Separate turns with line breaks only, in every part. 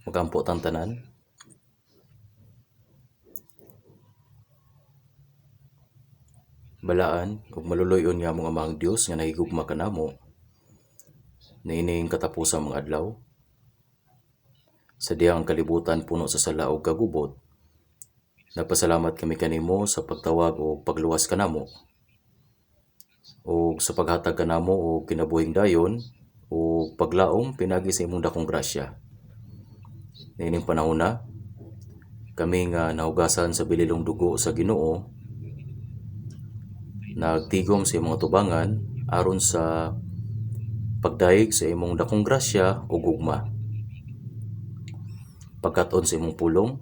Magampo tang tanan. Balaan ug maluluy-on nga among Amahang Dios nga nahigugma kanamo niining katapusang mga adlaw. Sa dihang ang kalibutan puno sa sala ug kagubot, nagpasalamat kami kanimo sa pagtawag ug pagluwas kanamo ug sa paghatag kanamo og kinabuhing dayon ug paglaom pinaagi sa imong dakong grasya. Niining panahona, kami nga nahugasan sa bililong dugo sa Ginoo, nagtigom sa imong atubangan aron sa pagdayeg sa imong dakong grasya ug gugma, pagkat-on sa imong pulong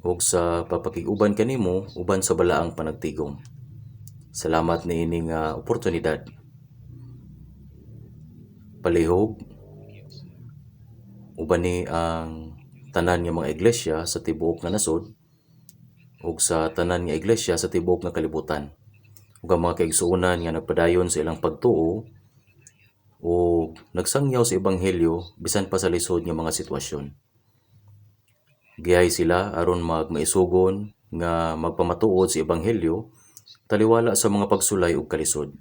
ug sa pagpakig-uban kanimo uban sa balaang panagtigom. Salamat niini nga oportunidad. Palihog ubani ang tanan nga mga iglesia sa tibuok nga nasod ug sa tanan nga iglesia sa tibuok nga kalibutan, ug ang mga kaigsuonan nga nagpadayon sa ilang pagtuo ug nagsangyaw sa ebanghelyo bisan pa sa lisod nga mga sitwasyon. Giyahi sila aron magmaisugon nga magpamatuod sa ebanghelyo taliwala sa mga pagsulay ug kalisod.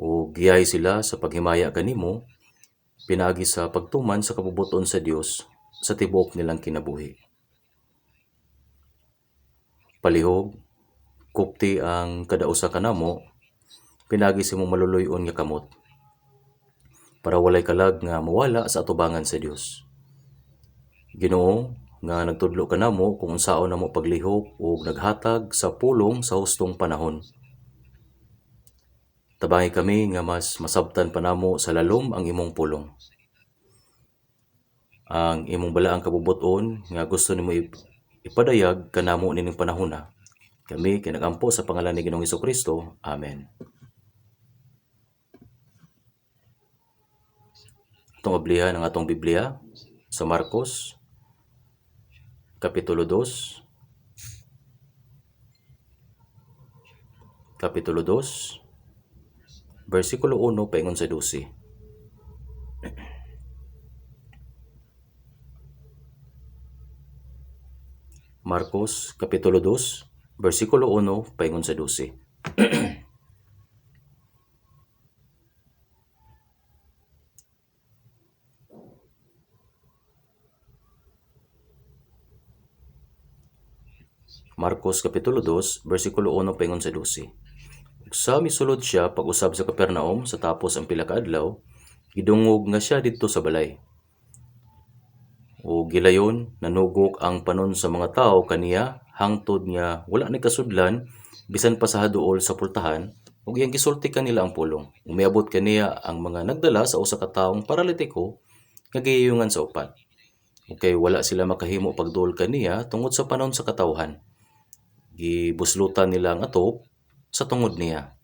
Ug giyahi sila sa paghimaya kanimo pinaagi sa pagtuman sa kabubut-on sa Dios sa tibuok nilang kinabuhi. Palihog, kupti ang kada usa kanamo pinaagi sa imong maluluy-on nga kamot para walay kalag nga mawala sa atubangan sa Dios. Ginoo, nga nagtudlo kanamo kung unsaon namo paglihok ug naghatag sa pulong sa hustong panahon. Tabangi kami nga mas masabtan pa namo sa lalom ang imong pulong. Ang imong balaang kabubut-on nga gusto nimo ipadayag kanamo nining panahona. Kami kinagampo sa pangalan ni Ginoong Hesukristo. Amen. Atong ablihan ang atong Biblia sa Marcos Kapitulo 2, Kapitulo 2, versikulo 1 paingon sa 12. Marcos Kapitulo 2, versikulo 1 paingon sa 12. Marcos Kapitulo 2, versikulo 1 paingon sa 12. Ug sa misulod siya pag-usab sa Capernaum sa tapos ang pila ka adlaw, gidungog nga siya didto sa balay. O gilayon nanugok ang panon sa mga tawo kaniya hangtod nga wala ni kasudlan bisan pa sa haduol sa pultahan, ug iyang gisulti kanila ang pulong. Umiabot kaniya ang mga nagdala sa usa ka taong paralitiko nga gihiyungan sa upat. Okay, wala sila makahimo pagduol kaniya tungod sa panon sa katawhan. Gibuslutan nila ang atop sa tungod niya.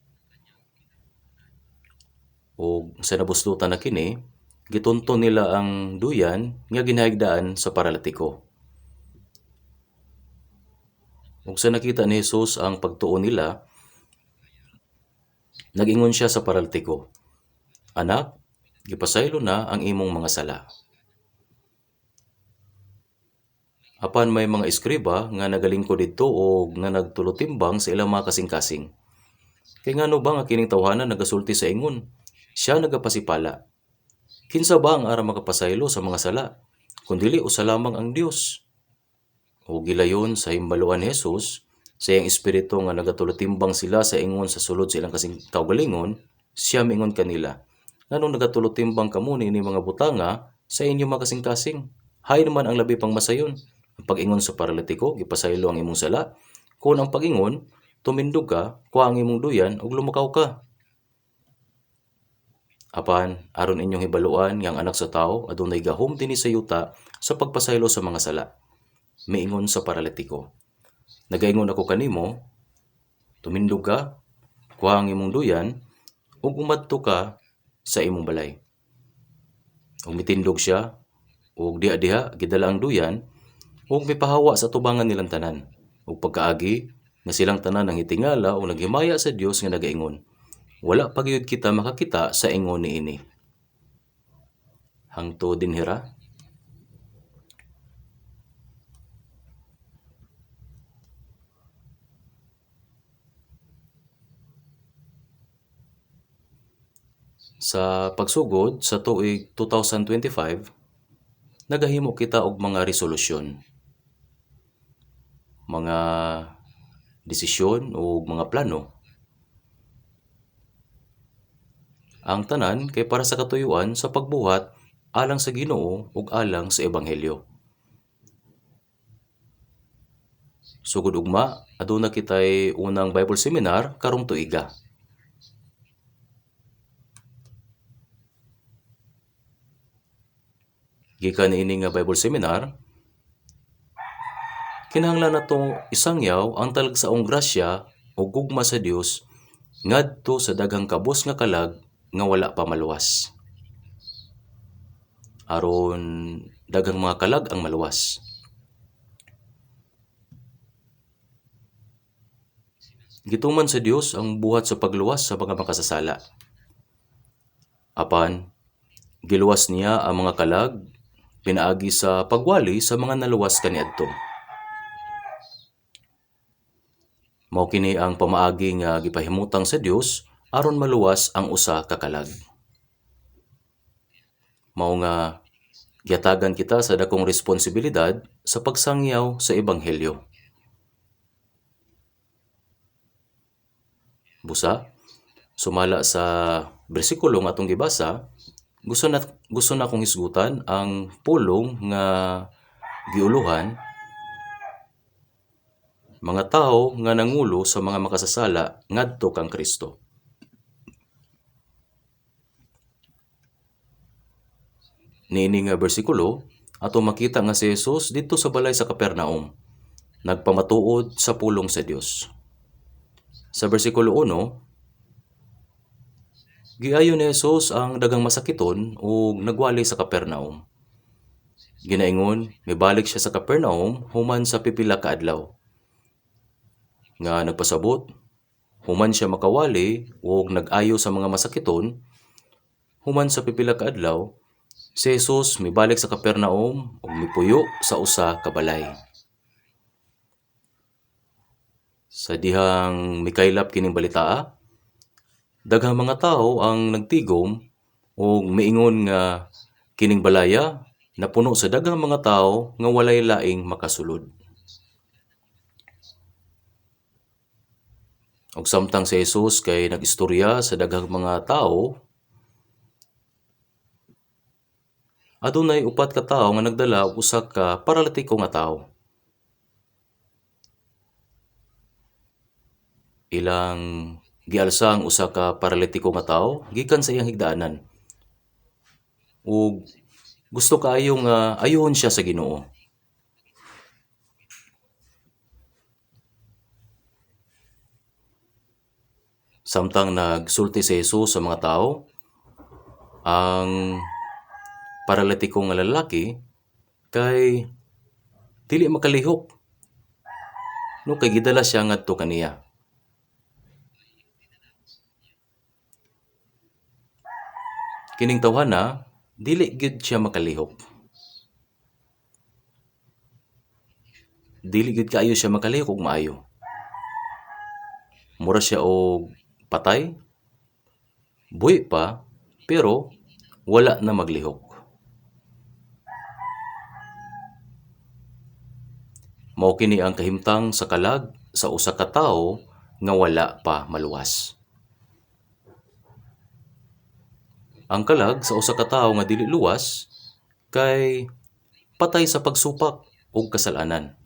Og sa nabuslutan na kini, gitunton nila ang duyan nga ginahigdaan sa paralitiko. Ug sa nakita ni Jesus ang pagtuo nila, nag-ingon siya sa paralitiko, "Anak, gipasaylo na ang imong mga sala." Apan may mga eskriba nga nagalingkod didto og nga nagtulutimbang sa ilang mga kasing-kasing. Kay ngano ba nga kining tawhana nagasulti sa ingon, siya nagapasipala? Kinsa ba ang aram makapasaylo sa mga sala, kun dili usa lamang ang Dios? O gilayon sa himbaluan ni Jesus sa iyang espiritu nga nagatulutimbang sila sa ingon sa sulod sa ilang kasing kaugalingon, siya miingon kanila, "Nganong nagatulutimbang kamo niini mga butanga sa inyong mga kasing-kasing? Hay naman ang labi pang masayon, ang pag-ingon sa paralitiko, 'Gipasaylo ang imong sala,' kon ang pag-ingon, 'Tumindog ka, kuha ang imong duyan ug lumakaw ka'? Apan aron inyong hibaluan nga ang Anak sa Tawo adunay gahom dinhi sa yuta sa pagpasaylo sa mga sala." Miingon sa paralitiko, "Nagaingon ako kanimo, tumindog ka, kuha ang imong duyan ug umadto ka sa imong balay." Ug mitindog siya ug diha-diha gidala ang duyan ug mipahawa sa tubangan nilang tanan. Ug pagkaagi nga silang tanan ang hitingala ug naghimaya sa Dios nga nagaingon, "Wala pa gyud kita makakita sa ingon niini." Hangtod dinhira. Sa pagsugod sa tuig 2025, nagahimo kita og mga resolusyon, mga desisyon o mga plano. Ang tanan kay para sa katuyuan sa pagbuhat alang sa Ginoo ug alang sa ebanghelyo. Sugod ugma, aduna kitay unang Bible seminar karong tuiga. Gikan niini nga Bible seminar, kinahanglan nato isangyaw ang talagsaong grasya ug gugma sa Dios ngadto sa daghang kabus nga kalag nga wala pa maluwas. Aron daghang mga kalag ang maluwas. Gituman sa Dios ang buhat sa pagluwas sa mga makasasala. Apan giluwas niya ang mga kalag pinaagi sa pagwali sa mga naluwas kaniadto. Mao kini ang pamaagi nga gipahimutang sa Dios aron maluwas ang usa ka kalag. Mao nga gihatagan kita sa dakong responsibilidad sa pagsangyaw sa ebanghelyo. Busa, sumala sa bersikulo nga atong gibasa, gusto na akong hisgutan ang pulong nga giuluhan mga tawo nga nangulo sa mga makasasala ngadto kang Kristo. Niini nga bersikulo, ato makita nga si Jesus didto sa balay sa Capernaum, nagpamatuod sa pulong sa Dios. Sa bersikulo 1, giayo ni Jesus ang daghang masakiton ug nagwali sa Capernaum. Ginaingon, mibalik siya sa Capernaum human sa pipila ka adlaw. Nga nagpasabot, human siya makawali ug nag-ayo sa mga masakiton, human sa pipila ka adlaw, si Jesus mibalik sa Capernaum ug mipuyo sa usa ka balay. Sa dihang mikaylap kining balitaa, daghang mga tawo ang nagtigom ug miingon nga kining balaya napuno sa daghang mga tawo nga walay laing makasulod. Ug samtang si Jesus kay nag-istorya sa daghang mga tawo, adunay upat ka tawo nga nagdala og usa ka paralitiko nga tawo. Ilang gialsa ang usa ka paralitiko nga tawo gikan sa iyang higdaanan. Ug gusto kaayo nga ayuhon siya sa Ginoo. Samtang nagsulti si Jesus sa mga tawo, ang paralitiko nga lalaki kay dili makalihok, no, kay gidala siya ngadto kaniya. Kining tawhana dili gyud siya makalihok. Dili gyud kaayo siya makalihok og maayo. Mura siya og patay, buhi pa, pero wala na maglihok. Mao kini ang kahimtang sa kalag sa usa ka tawo nga wala pa maluwas. Ang kalag sa usa ka tawo nga dili luwas kay patay sa pagsupak ug kasalanan.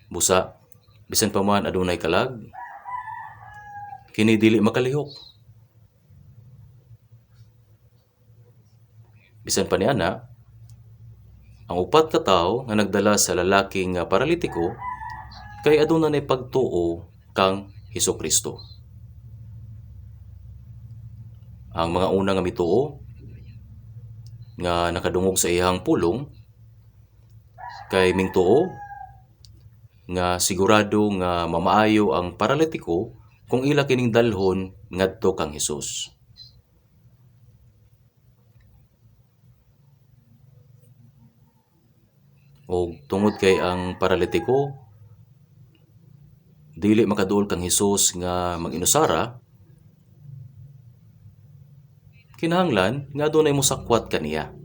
Busa, bisan pa man adunay kalag, kini dili makalihok. Bisan pa niana, ang upat ka tawo nga nagdala sa lalaki nga paralitiko kay aduna nay pagtuo kang Hesukristo. Ang mga una nga mituo nga nakadungog sa iyang pulong kay mingtuo nga sigurado nga mamaayo ang paralitiko kung ila kining dalhon ngadto kang Hesus. Og tungod kay ang paralitiko dili makaduol kang Hesus nga mag-inusara, Kinahanglan nga adunay mosakwat kaniya.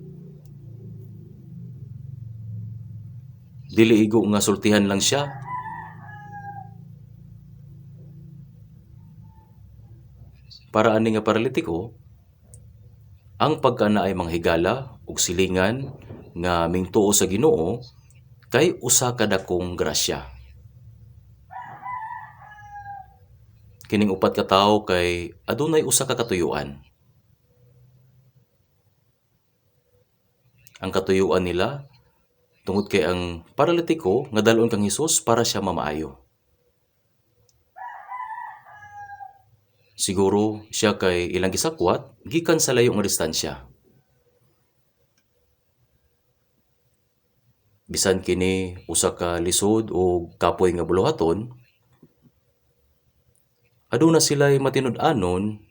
Dili igo nga sultihan lang siya. Para ani nga paralitiko, ang pagka naay mga higala ug silingan nga mingtuo sa Ginoo kay usa ka dakong grasya. Kining upat ka tawo kay adunay usa ka katuyuan. Ang katuyuan nila tungod kay ang paralitiko nga dal-on kang Hesus para siya mamaayo. Siguro siya kay ilang gisakwat gikan sa layo nga distansya. Bisan kini usa ka lisod o kapoy nga buluhaton, aduna sila'y matinud-anon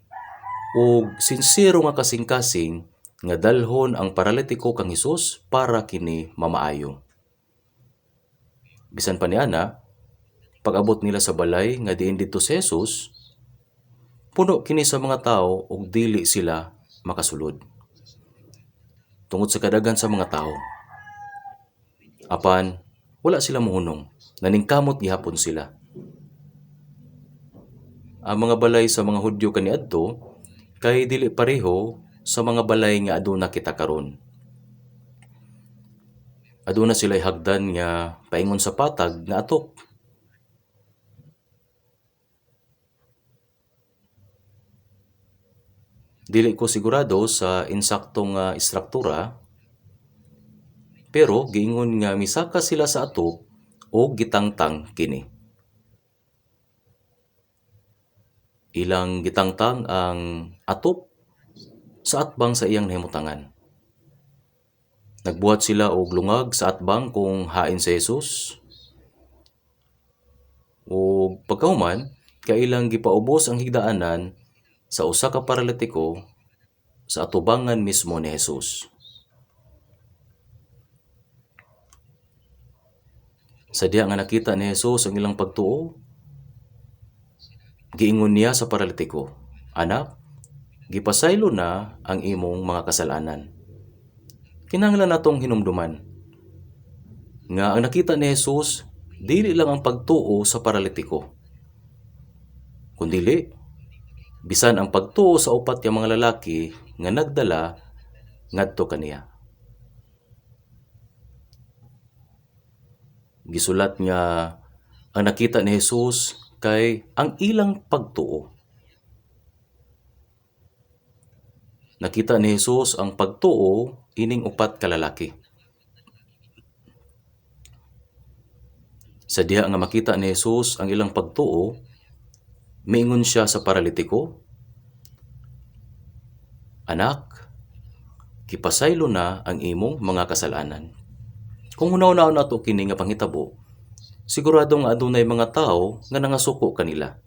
og sinsero nga kasing-kasing nga dalhon ang paralitiko kang Hesus para kini mamaayo. Bisan pa niana, pag-abot nila sa balay nga diin didto si Jesus, puno kini sa mga tawo ug dili sila makasulod tungod sa kadaghan sa mga tawo. Apan wala sila mohunong, naningkamot gihapon sila. Ang mga balay sa mga Hudyo kaniadto kay dili pareho sa mga balay nga aduna kita karon. Aduna sila'y hagdan nga paingon sa patag nga atop. Dili ko sigurado sa insakto nga istruktura, pero giingon nga misaka sila sa atop o gitangtang kini. Ilang gitangtang ang atop sa atbang sa iyang nahimutangan. Nagbuhat sila og lungag sa atbang kung hain si Jesus. Ug pagkahuman, kailang gipaubos ang higdaanan sa usa ka paralitiko sa atubangan mismo ni Jesus. Sa diha nga nakita ni Jesus ang ilang pagtuo, giingon niya sa paralitiko, "Anak, gipasaylo na ang imong mga kasalanan." Kinahanglan natong hinumduman nga ang nakita ni Jesus dili lang ang pagtuo sa paralitiko, kundili bisan ang pagtuo sa upat ka mga lalaki nga nagdala ngadto kaniya. Gisulat nga ang nakita ni Jesus kay ang ilang pagtuo. Nakita ni Jesus ang pagtuo ining upat ka lalaki. Sa diha nga makita ni Jesus ang ilang pagtuo, miingon siya sa paralitiko, "Anak, gipasaylo na ang imong mga kasalanan." Kung hunaw-hunaon nato kini nga panghitabo, sigurado nga adunay mga tawo nga nangasuko kanila.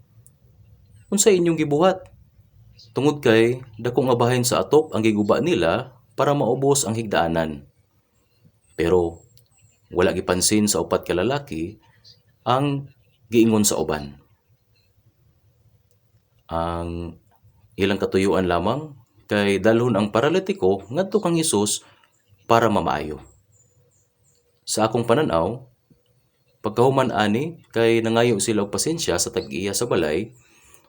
Unsa inyong gibuhat? Tungod kay dako nga bahin sa atop ang giguba nila para maubos ang higdaanan. Pero wala gipansin sa upat ka lalaki ang giingon sa uban. Ang ilang katuyuan lamang kay dalhon ang paralitiko ngadto kang Hesus para mamaayo. Sa akong pananaw, pagkahuman ani kay nangayo sila og pasensya sa tag-iya sa balay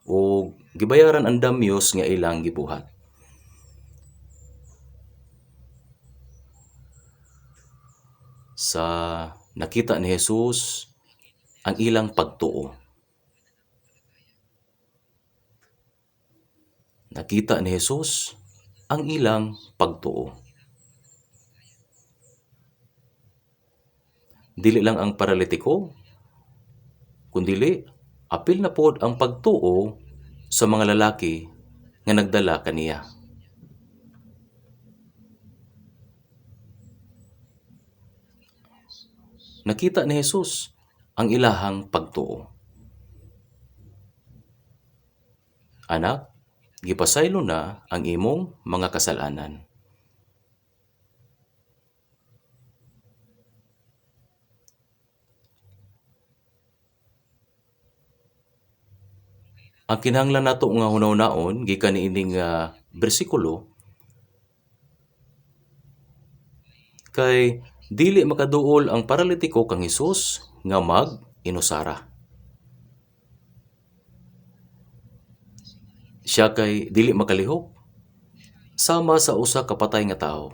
ug gibayaran ang damyos nga ilang gibuhat. Sa nakita ni Jesus ang ilang pagtuo. Nakita ni Jesus ang ilang pagtuo. Dili lang ang paralitiko, kundili apil na pod ang pagtuo sa mga lalaki nga nagdala kaniya. Nakita ni Jesus ang ilahang pagtuo. Anak, gipasaylo na ang imong mga kasalanan. Ang kinahanglan nato nga hunahunaon gikan niining bersikulo Kay dili makaduol ang paralitiko kang Hesus nga mag-inusara. Siya kay dili makalihok sama sa usa ka patay nga tawo.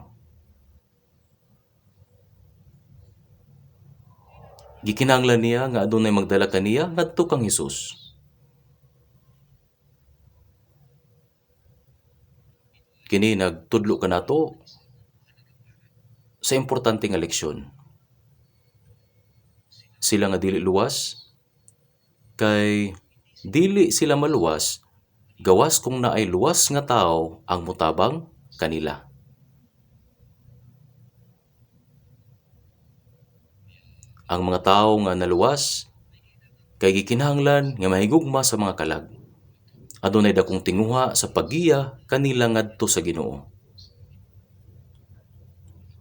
Gikinahanglan niya nga adunay magdala kaniya ngadto kang Hesus. Kini nagtudlo kanato sa importante nga leksyon. Sila nga dili luwas kay dili sila maluwas gawas kung naay luwas nga tawo ang motabang kanila. Ang mga tawo nga naluwas kay gikinahanglan nga mahigugma sa mga kalag. Adunay dakong tinguha sa paggiya kanila ngadto sa Ginoo.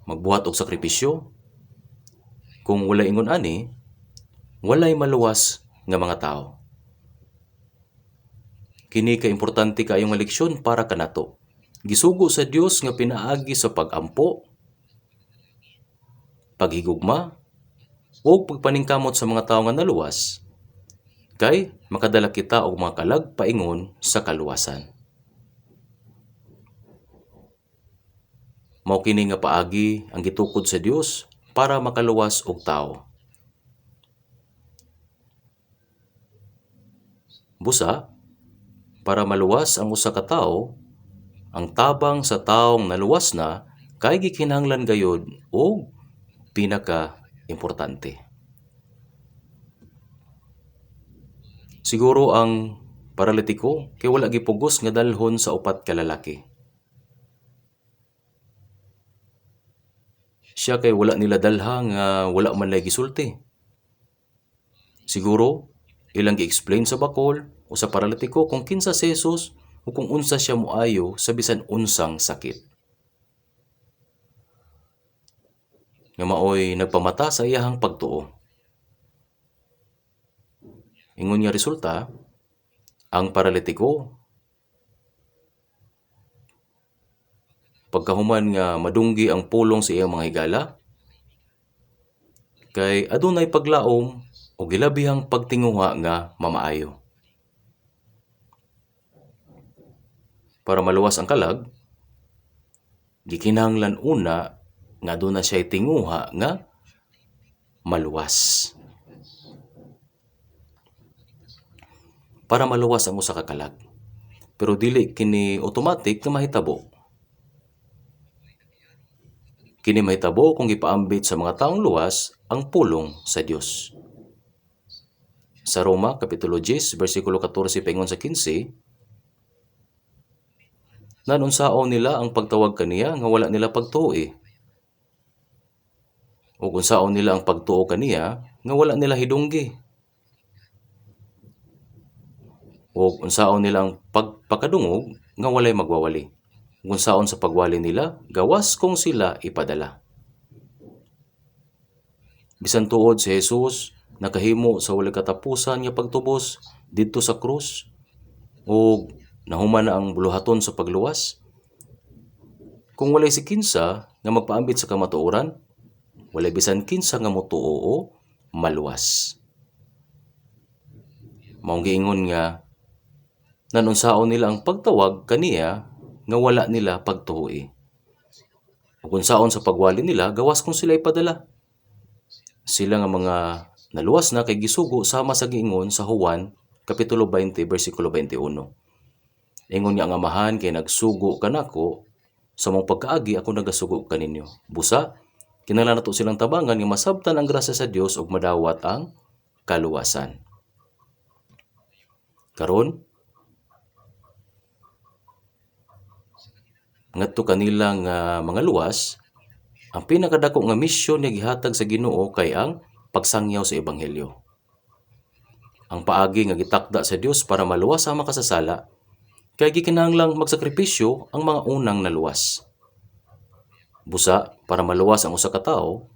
Magbuhat og sakripisyo. Kung walay ingon ani, walay maluwas nga mga tawo. Kini ka importante kaayo nga leksyon para kanato. Gisugo sa Dios nga pinaagi sa pag-ampo, paghigugma, ug pagpaningkamot sa mga tawo nga naluwas, kay makadala kita og mga kalag paingon sa kaluwasan. Mao kini nga paagi ang gitukod sa Dios para makaluwas og tawo. Busa, para maluwas ang usa ka tawo, ang tabang sa tawong naluwas na kay gikinahanglan gayud og pinaka-importante. Siguro ang paralitiko kay wala gipugos nga dalhon sa upat ka lalaki. Siya kay wala nila dalha nga wala man lay gisulti. Siguro ilang gi-explain sa bakol o sa paralitiko kung kinsa si Jesus o kung unsa siya moayo sa bisan unsang sakit. Nga maoy nagpamata sa iyahang pagtuo. Ingon nga resulta, ang paralitiko pagkahuman nga madunggi ang pulong sa iyang mga higala, kay adunay paglaom o gilabihang pagtinguha nga mamaayo. Para maluwas ang kalag, gikinahanglan una nga aduna siya'y tinguha nga maluwas. Para maluwas ang usa ka kalag. Pero dili kini automatic nga mahitabo. Kini mahitabo kung gipaambit sa mga taong luwas ang pulong sa Dios. Sa Roma, Kapitulo 10, versikulo 14 paingon sa 15, nanunsaon nila ang pagtawag kaniya nga wala nila pagtuo. Ug unsaon nila ang pagtuo kaniya nga wala nila hidunggi. Ug unsaon nila ang pagpakadungog nga walay magwawali. Ug unsaon sa pagwali nila gawas kung sila ipadala. Bisan tuod si Jesus nakahimo sa walay katapusan nga pagtubos didto sa krus ug nahuman na ang buluhaton sa pagluwas. Kung walay si kinsa nga magpaambit sa kamatuoran, walay bisan kinsa nga motuo o maluwas. Maong giingon nga nanunsaon nila ang pagtawag kaniya nga wala nila pagtuoi. Ug unsaon sa pagwali nila gawas kung sila ipadala. Sila nga mga naluwas na kay gisugo sama sa giingon sa Juan Kapitulo 20 versikulo 21. Ingon nga ang Amahan kay nagsugo kanako sa mong pagkaagi ako nagasugo kaninyo. Busa kinahanglan nato silang tabangan nga masabtan ang grasya sa Dios ug madawat ang kaluwasan. Karon ngadto kanila nga mga luwas, ang pinakadako nga misyon nga gihatag sa Ginoo kay ang pagsangyaw sa ebanghelyo. Ang paagi nga gitakda sa Dios para maluwas ang makasasala kay gikinahanglang magsakripisyo ang mga unang naluwas. Busa para maluwas ang usa ka tawo,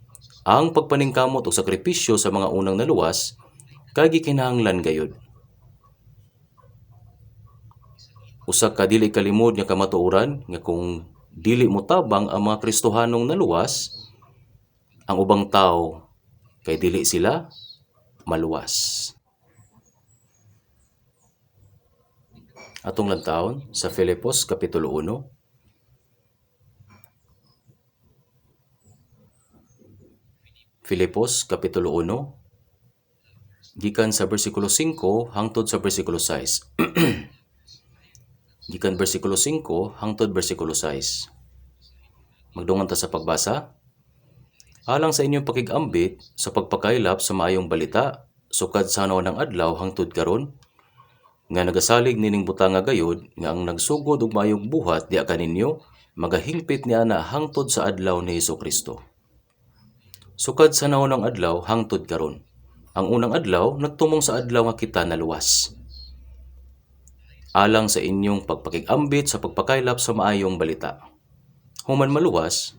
ang pagpaningkamot og sakripisyo sa mga unang naluwas kay gikinahanglan gayud. Usa ka dili kalimod nga kamatuoran nga kung dili motabang ang mga Kristohanong naluwas, Ang ubang tao kay dili sila maluwas. Atong lantawon sa Filipos Kapitulo 1. Filipos Kapitulo 1, gikan sa bersikulo 5 hangtod sa bersikulo 6. Gikan bersikulo 5 hangtod bersikulo 6. Magdungan ta sa pagbasa. Alang sa inyong pakig-ambit sa pagpakaylap sa maayong balita, sukad sa ng adlaw hangtod karon, nga nagasalig nining butanga gayod nga ang nagsugod og maayong buhat diha kaninyo magahingpit niana hangtod sa adlaw ni Hesukristo. Sukad sa naunang adlaw hangtod karon. Ang unang adlaw nagtumong sa adlaw nga kita naluwas. Alang sa inyong pagpakig-ambit sa pagpakaylap sa maayong balita. Human maluwas,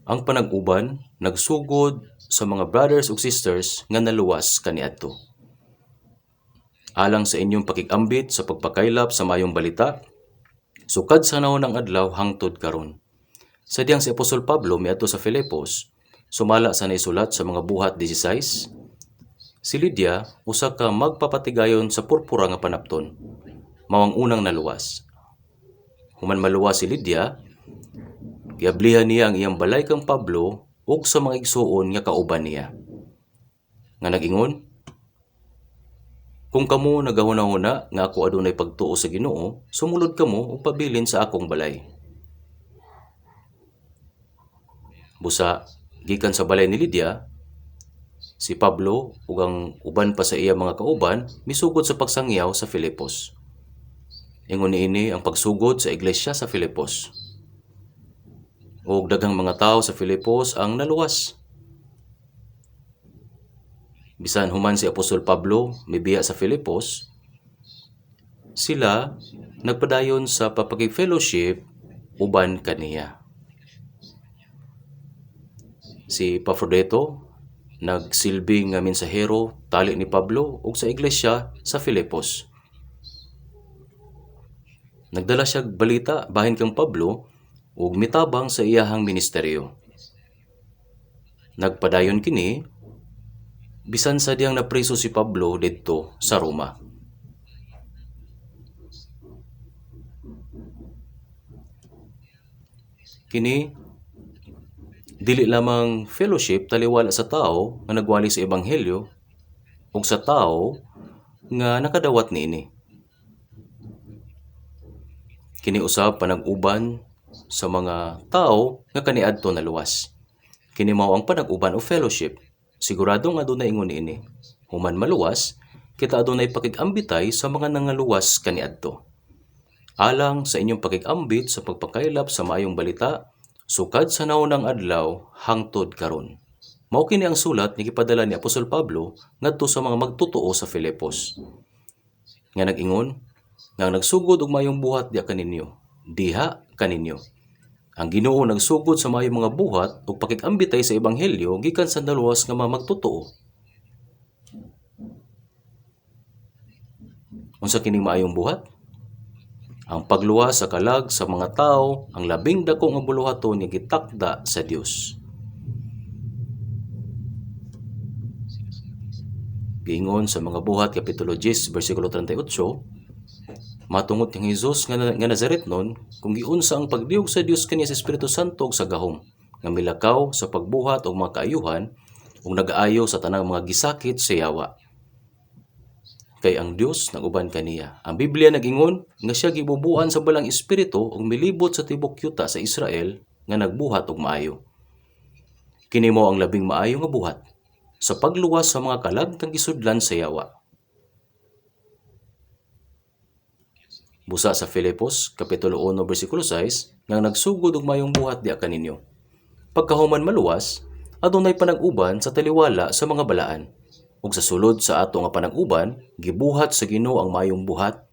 ang panag-uban nagsugod sa mga brothers ug sisters nga naluwas kaniadto. Alang sa inyong pakig-ambit sa pagpakaylap sa maayong balita, sukad sa naunang adlaw hangtod karon. Sa diyang si Apostol Pablo miadto sa Filipos, sumala sa naisulat sa mga Buhat 16, si Lydia usa ka magpapatigayon sa purpura nga panapton, mao ang unang naluwas. Human maluwas si Lydia, giablihan niya ang iyang balay kang Pablo ug sa mga igsuon nga kauban niya. Nga nag-ingon, "Kung kamo nagahuna-huna nga ako adunay pagtuo sa Ginoo, sumulod kamo ug pabilin sa akong balay." Busa gikan sa balay ni Lydia, si Pablo ug ang uban pa sa iya mga kauban misugod sa pagsangyaw sa Filipos. Ingon niini ang pagsugod sa iglesia sa Filipos. Ug daghang mga tawo sa Filipos ang naluwas. Bisan human si Apostol Pablo mibiya sa Filipos, sila nagpadayon sa papakig-fellowship uban kaniya. Si Epafrodito nagsilbi nga mensahero tali ni Pablo ug sa iglesia sa Filipos. Nagdala siya balita bahin kang Pablo ug mitabang sa iyahang ministeryo. Nagpadayon kini bisan sa diyang napriso si Pablo didto sa Roma. Kini dili lamang fellowship taliwala sa tao nga nagwali sa ebanghelyo ug sa tao nga nakadawat niini. Kini usab panag-uban sa mga tao nga kaniadto naluwas. Kini mao ang panag-uban o fellowship. Sigurado nga adunay ingon niini. Human maluwas, kita adunay pakig-ambitay sa mga nangaluwas kaniadto. Alang sa inyong pakig-ambit sa pagpakaylap sa maayong balita, sukad sa naunang adlaw hangtod karon. Mao kini ang sulat ni gipadala ni Apostol Pablo ngadto sa mga magtotoo sa Filipos. Nga nag-ingon, nga nagsugod og maayong buhat diha kaninyo, diha kaninyo. Ang Ginoo nagsugod sa maayong mga buhat ug pakig-ambitay sa ebanghelyo gikan sa naluwas nga mga magtotoo. Unsa kining maayong buhat? Ang pagluwas sa kalag sa mga tawo ang labing dako nga buluhaton nga gitakda sa Dios. Giingon sa mga Buhat Kapitulo 10 bersikulo 38, matungod kang Hesus nga Nazaret nun, kung giunsa ang pagdiog sa Dios kaniya sa Espiritu Santo ug sa gahom, nga milakaw sa pagbuhat og mga kaayuhan ug nagaayo sa tanang mga gisakit sa yawa. Kay ang Dios naguban kaniya. Ang Biblia nagingon nga siya gibubuan sa balang espiritu ug milibot sa tibok yuta sa Israel nga nagbuhat og maayo. Kini mao ang labing maayo nga buhat sa pagluwas sa mga kalag kang gisudlan sa yawa. Busa sa Filipos, Kapitulo 1, versikulo 6, nga nagsugod og mayong buhat diha kaninyo. Pagkahuman maluwas, adunay panag-uban sa taliwala sa mga balaan. Ug sa sulod sa ato nga panag-uban, gibuhat sa Ginoo ang mayong buhat.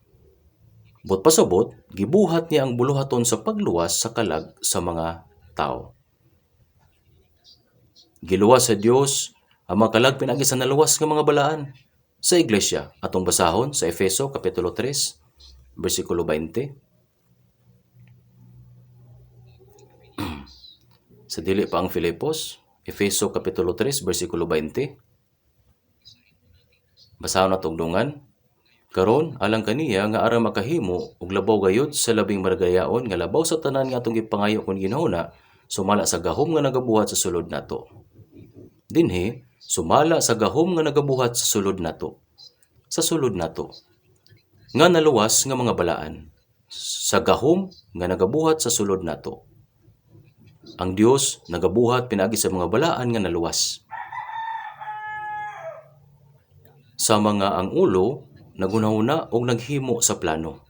Bot pasabot, gibuhat niya ang buluhaton sa pagluwas sa kalag sa mga tao. Giluwas sa Dios ang mga kalag pinaagi sa naluwas nga mga balaan sa iglesia. Atong basahon sa Efeso Kapitulo 3, versikulo 20. Sa dili pa ang Filipos, Efeso Kapitulo 3, versikulo 20. Basahon nato og dungan. Karon alang kaniya nga aron makahimo og labaw gayud sa labing madagayaon nga labaw sa tanan nga atong gipangayo kon ginahuna, sumala sa gahom nga nagabuhat sa sulod nato. Dinhi, sumala sa gahom nga nagabuhat sa sulod nato. Sa sulod nato. Nga naluwas nga mga balaan. Sa gahom nga nagabuhat sa sulod nato. Ang Dios nagabuhat pinaagi sa mga balaan nga naluwas. Sama nga ang ulo naghunahuna og naghimo sa plano.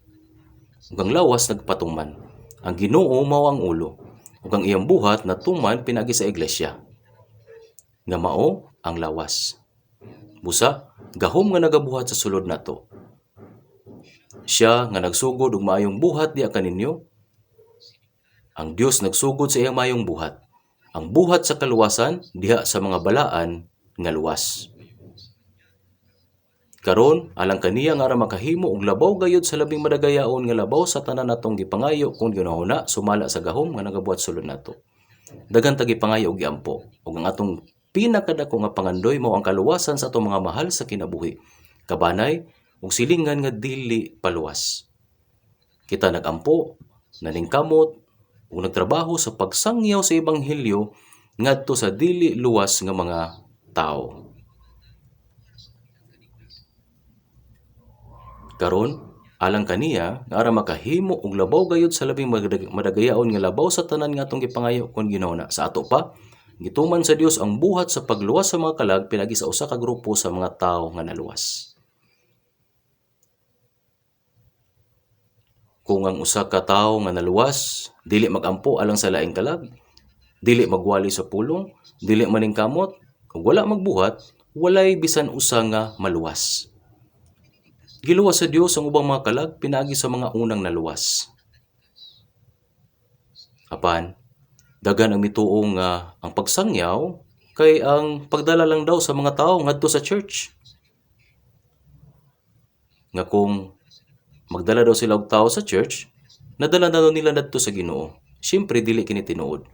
Ug ang lawas nagpatuman. Ang Ginoo mao ang ulo ug ang iyang buhat natuman pinaagi sa iglesia, nga mao ang lawas. Busa, gahom nga nagabuhat sa sulod nato. Siya nga nagsugod og maayong buhat diha kaninyo. Ang Dios nagsugod sa iyang maayong buhat. Ang buhat sa kaluwasan diha sa mga balaan nga luwas. Karon alang kaniya nga aron makahimo og labaw gayud sa labing madagayaon nga labaw sa tanan natong gipangayo kung ginahuna, sumala sa gahom nga nagabuhat sulod nato. Daghan ta gipangayo og giampo ug ang atong pinakadako nga pangandoy mao ang kaluwasan sa atong mga mahal sa kinabuhi, kabanay ug silingan nga dili paluwas. Kita nagampo, naningkamot ug nagtrabaho sa pagsangyaw sa ebanghelyo ngadto sa dili luwas nga mga tawo. Karon alang kaniya nga aron makahimo og labaw gayud sa labing madagayaon nga labaw sa tanan nga atong gipangayo kon ginahuna. Sa ato pa, gituman sa Dios ang buhat sa pagluwas sa mga kalag pinaagi sa usa ka grupo sa mga tawo nga naluwas. Kung ang usa ka tawo nga naluwas dili magampo alang sa laing kalag, dili magwali sa pulong, dili maningkamot, ug wala magbuhat, walay bisan usa nga maluwas. Giluwas sa Dios ang ubang mga kalag pinaagi sa mga unang naluwas. Apan, daghan ang mituo nga ang pagsangyaw kay ang pagdala lang daw sa mga tawo ngadto sa church. Nga kung magdala daw sila og tawo sa church, nadala na daw nila ngadto sa Ginoo. Siyempre dili kini tinuod.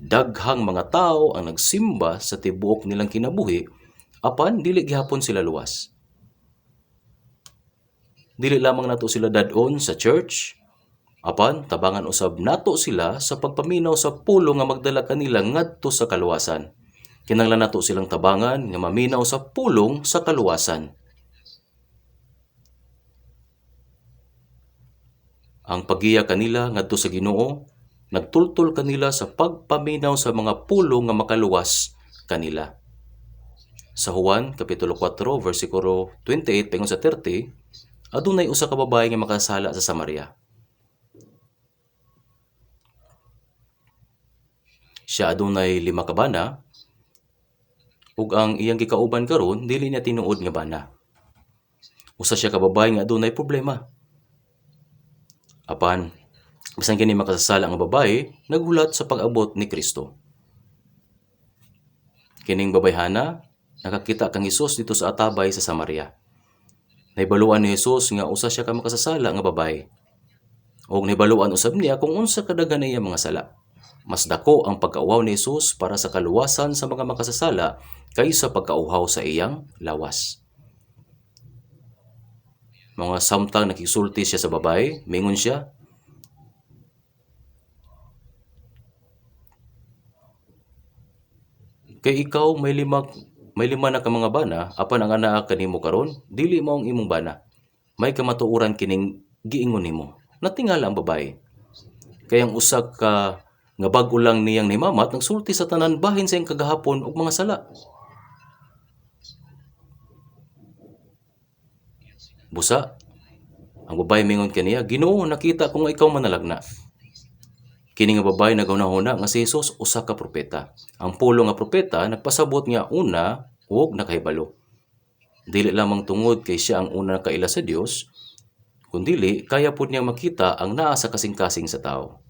Daghang mga tawo ang nagsimba sa tibuok nilang kinabuhi, apan dili gihapon sila luwas. Dili lamang nato sila dad-on sa church, apan tabangan usab nato sila sa pagpaminaw sa pulong nga magdala kanila ngadto sa kaluwasan. Kinahanglan nato silang tabangan nga maminaw sa pulong sa kaluwasan. Ang paggiya kanila ngadto sa Ginoo nagtultol kanila sa pagpaminaw sa mga pulong nga makaluwas kanila. Sa Juan kapitulo 4 versikulo 28 paingon sa 30, adunay usa ka babae nga makasala sa Samaria. Siya adunay 5 ka bana ug ang iyang gikauban karon dili niya tinuod nga bana. Usa siya ka babae nga adunay problema. Apan bisan kini makasasala nga babae, naghulat sa pag-abot ni Kristo. Kining babayhana nakakita kang Hesus dito sa atabay sa Samaria. Nahibaluan ni Hesus nga usa siya ka makasasala nga babae. Og nahibaluan usab niya kung unsa kadaghan iya mga sala. Mas dako ang pagkauhaw ni Hesus para sa kaluwasan sa mga makasasala kaysa pagkauhaw sa iyang lawas. Mga samtang nakisulti siya sa babae, mingon siya, kay ikaw may lima na ka mga bana, apan ang anaa kanimo karon, dili mao ang imong bana. May kamatuoran kining giingon nimo. Natingala ang babae. Kay ang usa ka nga bag-o lang niyang nimamat, nagsulti sa tanan bahin sa iyang kagahapon ug mga sala. Busa, ang babae mingon kaniya, Ginoo, nakita ko nga ikaw manalagna. Kini nga babae naghunahuna nga si Hesus usa ka propeta. Ang pulo nga propeta nagpasabot nga una ug nakahibalo. Dili lamang tungod kay siya ang una nakaila sa Dios, kundili kaya pud niya makita ang naa sa kasing-kasing sa tawo.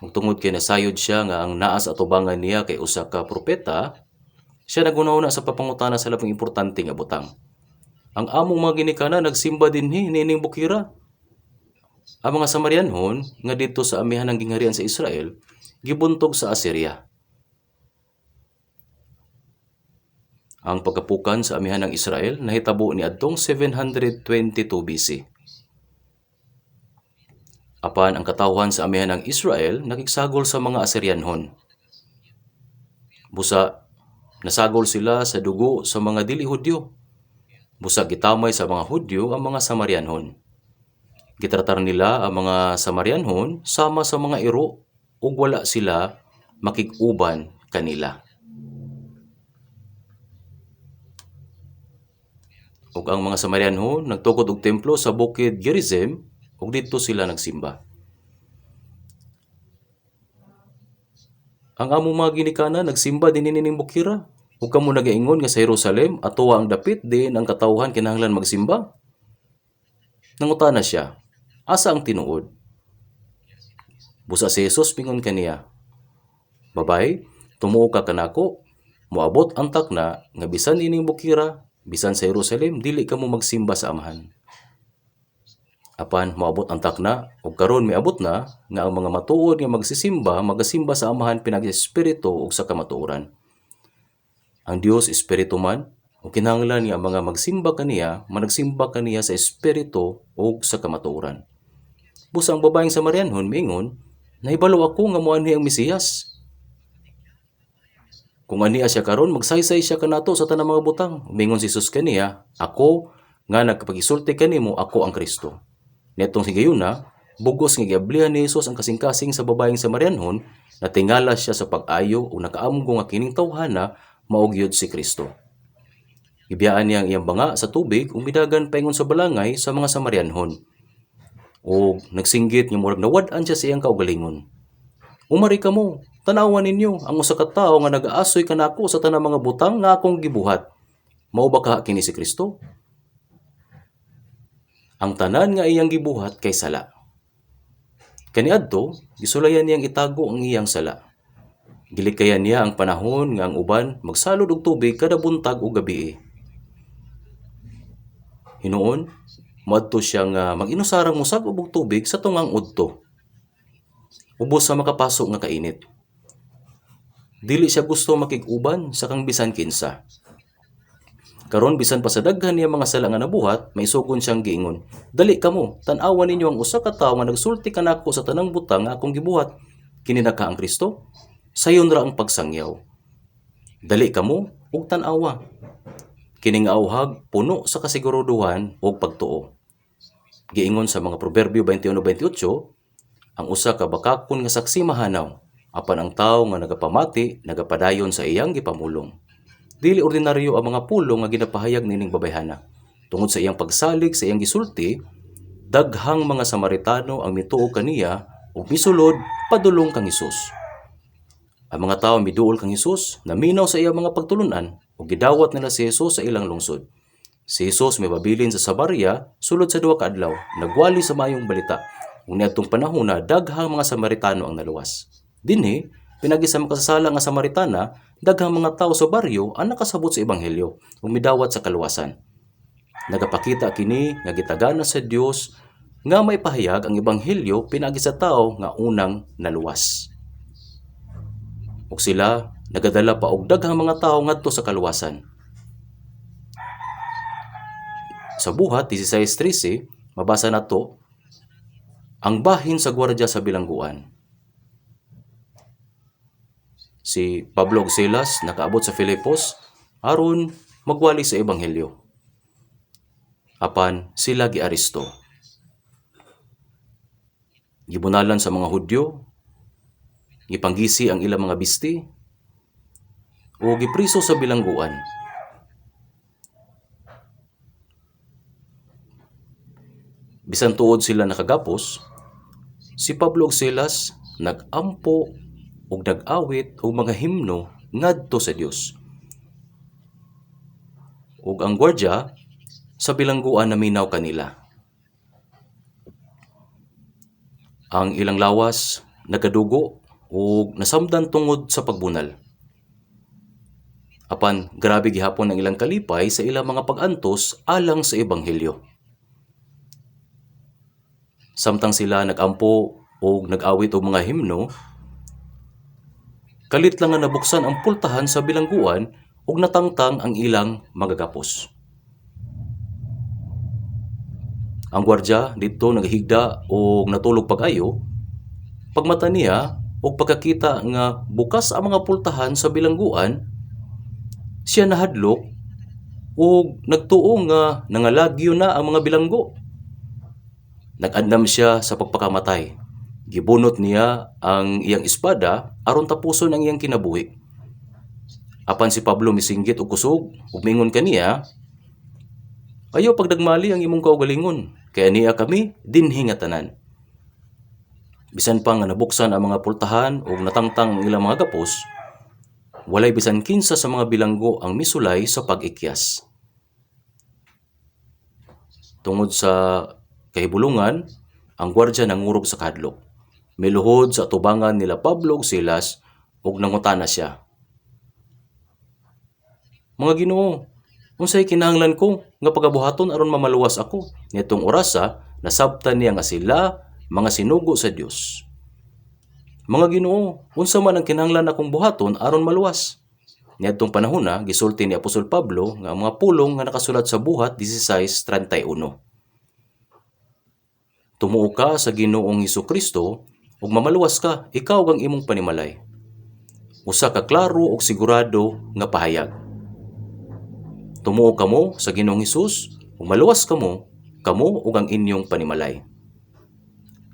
Ug tungod kay nasayod siya nga ang naa sa atubangan niya kay usa ka propeta, siya naghunahuna sa pagpangutana sa labing importante nga butang. Ang among mga ginikanan nagsimba dinhi niining bukira. Ang mga Samarianhon nga didto sa amihan ng gingharian sa Israel gibuntog sa Assyria. Ang pagkapukan sa amihan ng Israel nahitabo niadtong 722 BC. Apan ang katawhan sa amihan ng Israel nakigsagol sa mga Assyrianhon. Busa nasagol sila sa dugo sa mga dili Hudyo. Busa gitamay sa mga Hudyo ang mga Samarianhon. Gitratar nila ang mga Samarianhon sama sa mga iro ug wala sila makig-uban kanila. Ug ang mga Samarianhon nagtukod og templo sa bukid Gerizim ug didto sila nagsimba. Ang among mga ginikanan nagsimba dinhi nining bukira. Ug kamo nagaingon nga sa Jerusalem atoa ang dapit diin ang katawhan kinahanglan magsimba. Nangutana siya, asa ang tinuod? Busa si Jesus mingon kaniya, "Babay, tumuo ka kanako, moabot ang takna nga bisan ining bukira, bisan sa Jerusalem dili kamo magsimba sa Amahan. Apan moabot ang takna ug karon miabot na nga ang mga matuod nga magsisimba magasimba sa Amahan pinaagi sa espiritu ug sa kamatuoran. Ang Dios espiritu man ug kinahanglan nga ang mga magsimba kaniya managsimba kaniya sa espiritu ug sa kamatuoran." Busa ang babaeng Samarianhon miingon, "Nahibalo ako nga moanhi ang Mesiyas. Kung ania siya karon magsaysay siya kanato sa tanang mga butang." Miingon si Jesus kaniya, "Ako nga nagpagisulti kanimo, ako ang Kristo." Niadtong higayuna, bugos nga giablihan ni Jesus ang kasing-kasing sa babaeng Samarianhon, natingala siya sa pag-ayo ug nakaamgo nga kining tawhana mao gyud si Kristo. Gibiyaan niya ang iyang banga sa tubig ug midagan paingon sa balangay sa mga Samarianhon. Ug nagsinggit nga murag nawad-an siya sa iyang kaugalingon. "Umari kamo, tan-awa ninyo ang usa ka tawo nga nagaasoy kanako sa tanang mga butang nga akong gibuhat. Mao ba kaha kini si Kristo?" Ang tanan nga iyang gibuhat kay sala. Kaniadto, gisulayan niyang itago ang iyang sala. Gilikayan niya ang panahon nga ang uban magsalod og tubig kada buntag ug gabii. Hinuon, moadto siya nga mag-inusarang mosag-ob og tubig sa tungang udto. Ubos sa makapaso nga kainit. Dili siya gusto makig-uban sa kang bisan kinsa. Karon bisan pa sa daghan niya mga sala nga nabuhat, may sugon siyang giingon, "Dali kamo, tan-awa ninyo ang usa ka tawo nga nagsulti kanako sa tanang butang nga akong gibuhat. Kini na ka ang Kristo?" Sayon ra ang pagsangyaw. "Dali kamo ug tan-awa." Kini nga auhag puno sa kasiguruduhan ug pagtuo. Giingon sa mga Proverbio 21:28, ang usa ka bakakon nga saksi mahanaw, apan ang tawo nga nagapamati nagapadayon sa iyang gipamulong. Dili ordinaryo ang mga pulong nga ginapahayag nining babayhana. Tungod sa iyang pagsalig sa iyang gisulti, daghang mga Samaritano ang mituo kaniya ug misulod padulong kang Hesus. Ang mga tawo miduol kang Hesus, naminaw sa iyang mga pagtulunan ug gidawat nila si Hesus sa ilang lungsod. Si Hesus mibabilin sa Samaria sulod sa 2 ka adlaw, nagwali sa maayong balita. Ug niadtong panahona daghang mga Samaritano ang naluwas. Dinhi, pinagi sa makasasala nga Samaritana, daghang mga tawo sa baryo ang nakasabot sa ebanghelyo ug midawat sa kaluwasan. Nagapakita kini nga gitagana sa Dios nga maipahayag ang ebanghelyo pinaagi sa tawo nga unang naluwas. Ug sila nagadala pa og daghang mga tawo ngadto sa kaluwasan. Sa Buhat 16:13, mabasa nato ang bahin sa gwardiya sa bilangguan. Si Pablo ug Silas nakaabot sa Filipos aron magwali sa ebanghelyo. Apan sila giaresto. Gibunalan sa mga Hudyo, gipanggisi ang ilang mga bisti, o gipriso sa bilangguan. Bisan tuod sila nakagapos, si Pablo ug Silas nag-ampo ug nag-awit og mga himno ngadto sa Dios. Ug ang gwardiya sa bilangguan naminaw kanila. Ang ilang lawas nagadugo ug nasamdan tungod sa pagbunal. Apan grabe gihapon ang ilang kalipay sa ilang mga pag-antos alang sa ebanghelyo. Samtang sila nag-ampo ug nag-awit og mga himno, kalit lang nga nabuksan ang pultahan sa bilangguan ug natangtang ang ilang magagapos. Ang gwardya didto nagahigda og natulog pag-ayo. Pagmata niya og pagkakita nga bukas ang mga pultahan sa bilangguan, siya nahadlok ug nagtuo nga nangalagyo na ang mga bilanggo. Nag-andam siya sa pagpakamatay. Gibunot niya ang iyang espada aron tapuson ang iyang kinabuhi. Apan si Pablo misinggit og kusog ug miingon kaniya, "Ayaw pagdagmali ang imong kaugalingon, kay ania kami dinhi nga tanan." Bisan pa nga nabuksan ang mga pultahan ug natangtang ang ilang mga gapos, walay bisan kinsa sa mga bilanggo ang misulay sa pag-ikyas. Tungod sa kahibulungan, ang gwardya nangurog sa kahadlok. Miluhod sa atubangan nila Pablo ug Silas ug nangutana siya, "Mga Ginoo, unsay kinahanglan ko nga pagabuhaton aron mamaluwas ako?" Niadtong orasa, nasabtan niya nga sila mga sinugo sa Dios. "Mga Ginoo, unsa man ang kinahanglan akong buhaton aron maluwas?" Niadtong panahona, gisulti ni Apostol Pablo nga ang mga pulong nga nakasulat sa Buhat 16:31. "Tumuo ka sa Ginoong Hesukristo ug mamaluwas ka, ikaw ug ang imong panimalay." Usa ka klaro ug sigurado nga pahayag. Tumuo kamo sa Ginoong Hesus ug maluwas kamo, kamo ug ang inyong panimalay.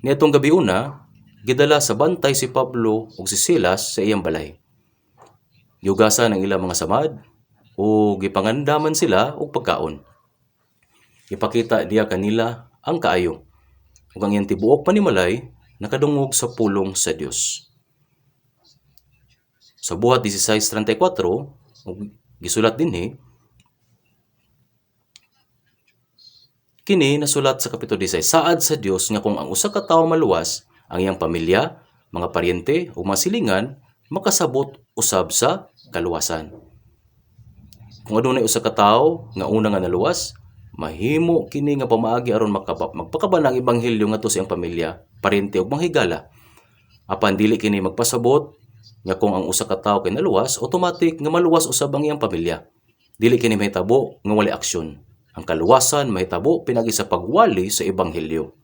Niadtong gabi una, gidala sa bantay si Pablo ug si Silas sa iyang balay. Gihugasan ang ilang mga samad ug gipangandaman sila og pagkaon. Ipakita niya kanila ang kaayo ug ang iyang tibuok panimalay nakadungog sa pulong sa Dios. Sa Buhat 16:34 ug gisulat dinhi, kini nasulat sa Kapitulo 16, saad sa Dios nga kung ang usa ka tawo maluwas, ang iyang pamilya, mga paryente ug mga silingan makasabot usab sa kaluwasan. Kung adunay usa ka tawo nga una nga naluwas, mahimo kini nga pamaagi aron magpakabana ang ebanghelyo ngadto sa iyang pamilya, paryente ug mga higala. Apan dili kini magpasabot nga kung ang usa ka tawo kay naluwas, automatic nga maluwas usab ang iyang pamilya. Dili kini mahitabo nga walay aksyon. Ang kaluwasan mahitabo pinaagi sa pagwali sa ebanghelyo.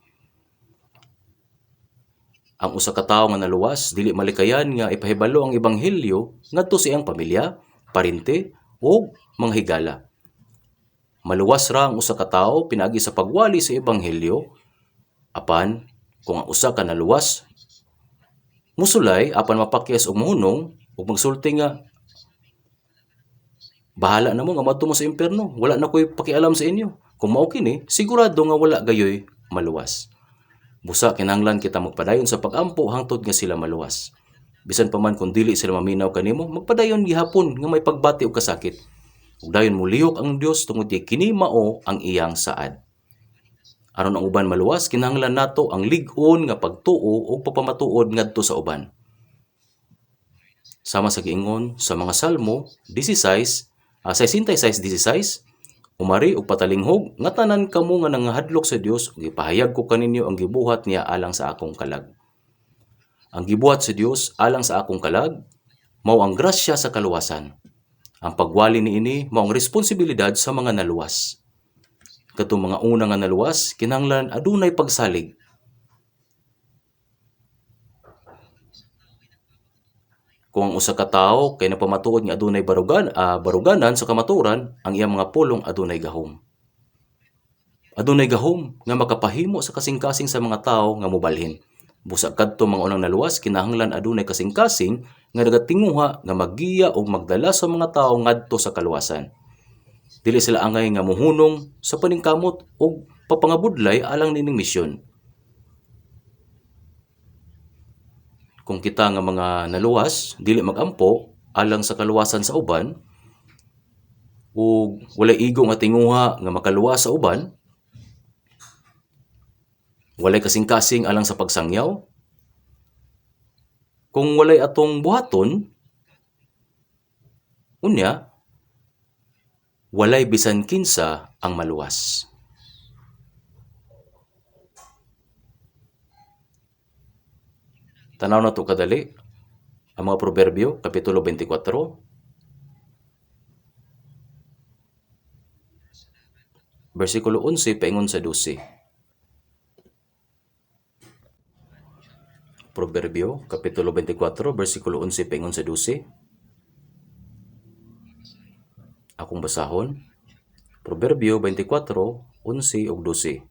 Ang usa ka tawo nga naluwas dili malikayan nga ipahibalo ang ebanghelyo ngadto sa iyang pamilya, paryente ug mga higala. Maluwas ra ang usa ka tawo pinaagi sa pagwali sa ebanghelyo, apan kung ang usa ka naluwas musulay apan mapakyas og mohunong ug magsulti nga bahala na mo nga moadto mo sa impierno, wala na ko'y pakialam sa inyo. Kung mao kini, sigurado nga wala gayoy maluwas. Busa kinahanglan kita magpadayon sa pag-ampo hangtod nga sila maluwas. Bisan pa man kung dili sila maminaw kanimo, magpadayon gihapon nga may pagbati og kasakit. Ug dayon molihok ang Dios tungod kay kini mao ang iyang saad. Aron ang uban maluwas, kinahanglan nato ang lig-on nga pagtuo ug pagpamatuod ngadto sa uban. Sama sa giingon sa mga Salmo 66:16, "Umari og patalinghog nga tanan kamo nga nangahadlok sa Dios, ug ipahayag ko kaninyo ang gibuhat niya alang sa akong kalag." Ang gibuhat sa Dios alang sa akong kalag mao ang grasya sa kaluwasan. Ang pagwali niini mao ang responsibilidad sa mga naluwas. Katong mga una nga naluwas kinahanglan adunay pagsalig. Kung ang usa ka tawo kay napamatuod nga adunay baruganan sa kamatuoran, ang iyang mga pulong adunay gahom. Adunay gahom nga makapahimo sa kasing-kasing sa mga tawo nga mobalhin. Busa kadto mga unang naluwas kinahanglan adunay kasing-kasing nga nagatinguha nga maggiya og magdala sa mga tawo ngadto sa kaluwasan. Dili sila angay nga mohunong sa paningkamot og papangabudlay alang niining misyon. Kung kita nga mga naluwas dili magampo alang sa kaluwasan sa uban ug walay igo nga tinguha nga makaluwas sa uban, walay kasing-kasing alang sa pagsangyaw, kung walay atong buhaton, unya walay bisan kinsa ang maluwas. Tanaw na to kadali ang mga Proverbio, Kapitulo 24. bersikulo 11 paingon sa 12. Proverbio kapitulo 24 bersikulo 11 paingon sa 12. Akong basahon. Proverbio 24:11 ug 12.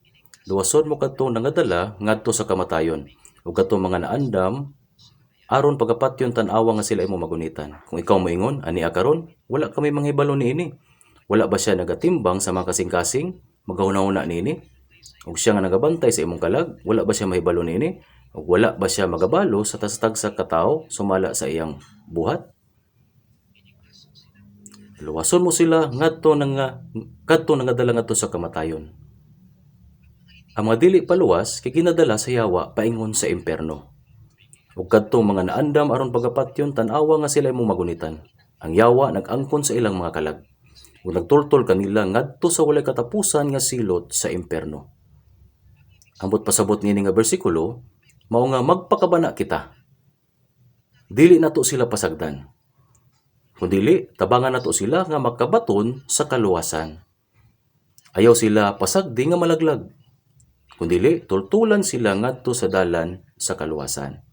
Luwason mo kadtong nangadala ngadto sa kamatayon ug kadtong mga naandam aron pagapatyon tan-awa nga sila imo magunitan. Kung ikaw moingon, ania karon, wala kami manghibalo niini. Wala ba siya nagatimbang sa mga kasing-kasing, magahuna-huna niini? Ug siya nga nagabantay sa imong kalag, wala ba siya mahibalo niini? Ug wala ba siya magabalo sa tagsa ka tawo sumala sa iyang buhat? Luwason mo sila ngadto nga kadto nangadala ngadto sa kamatayon. Ang mga dili paluwas kay ginadala sa yawa paingon sa impierno. Ug kadtong mga naandam aron pagapatyon tan-awa nga sila imong magunitan. Ang yawa nag-angkon sa ilang mga kalag ug nagtultol kanila ngadto sa walay katapusan nga silot sa impierno. Ambot pasabot niini nga bersikulo mao nga magpakabana kita. Dili nato sila pasagdan. Kung dili, tabangan nato sila nga makabaton sa kaluwasan. Ayaw sila pasagdi nga malaglag. Kung dili, tultulan sila ngadto sa dalan sa kaluwasan.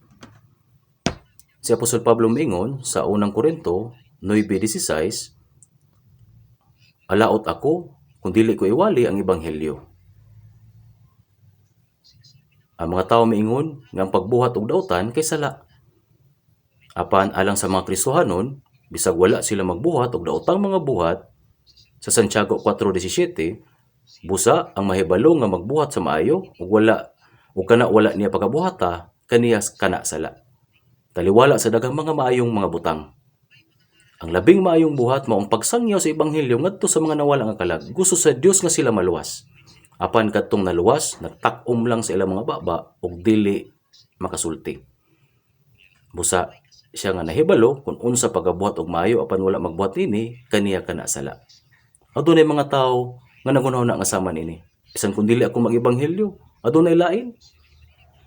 Si Apostol Pablo miingon sa unang Korinto 9:16, "Alaot ako kung dili ko iwali ang ebanghelyo." Ang mga tawo miingon nga ang pagbuhat og dautan kay sala. Apan alang sa mga Kristohanon, bisag wala sila magbuhat og daotang mga buhat, sa Santiago 4:17, busa ang mahibalo nga magbuhat sa maayo ug wala ug kana wala niya pagabuhata, kaniya kana sala. Taliwala sa daghang mga maayong mga butang. Ang labing maayong buhat mao ang pagsangyaw sa ebanghelyo ngadto sa mga nawala nga kalag. Gusto sa Dios nga sila maluwas. Apan kadtong naluwas, nagtak-om lang sa ilang mga baba ug dili makasulti. Busa siya nga nahibalo kung unsa pagabuhat og maayo apan wala magbuhat niini, kaniya kana sala. Adunay mga tawo nga naghunahuna nga sama niini. Bisan kung dili ako mag-ebanghelyo, adunay lain.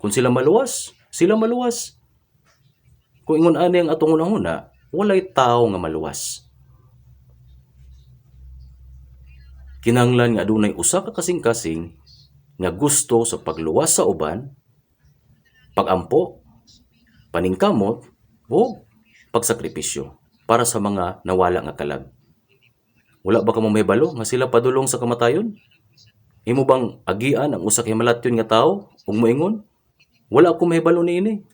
Kung sila maluwas, sila maluwas. Kung ingon ani ang atong hunahuna, walay tawo nga maluwas. Kinahanglan nga adunay usa ka kasing-kasing nga gusto sa pagluwas sa uban, pagampo, paningkamot, o pagsakripisyo para sa mga nawala nga kalag. Wala ba kamo mahibalo nga sila padulong sa kamatayon? Imo bang agian ang usa ka himalatyon nga tawo ug moingon, "Wala ako mahibalo niini"?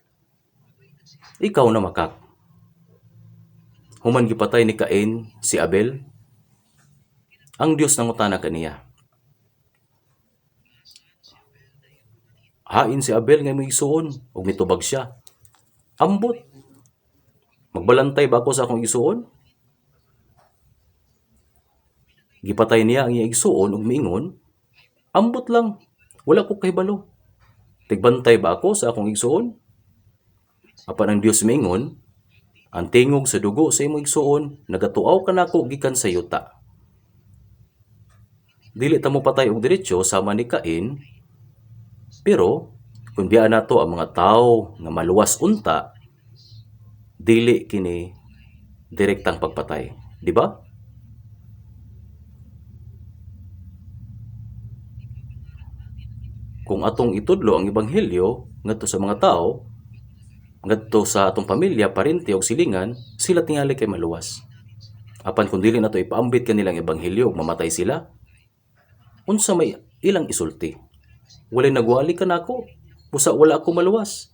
Ikaw na makak. Human gipatay ni Cain si Abel, ang Dios nangutana kaniya. Hain si Abel nga imong igsuon ug mitubag siya. Ambot. Magbalantay ba ako sa akong igsuon? Gipatay niya ang iyang igsuon ug miingon, ambot lang, wala ko kahibalo. Tigbantay ba ako sa akong igsuon? Apan ang Dios miingon, ang tingog sa dugo sa imong igsuon nagatuaw kanako gikan sa yuta. Dili ta mo patay og diretso sama ni Cain, pero kung biyaan nato ang mga tawo nga maluwas unta, dili kini direktang pagpatay, di ba? Kung atong itudlo ang ebanghelyo ngadto sa mga tawo, ngadto sa atong pamilya, parente og silingan, sila tingali kay maluwas. Apan kung dili nato ipaambit kanilang ebanghelyo ug mamatay sila, unsa may ilang isulti? Walay nagwali kanako, busa wala ako maluwas.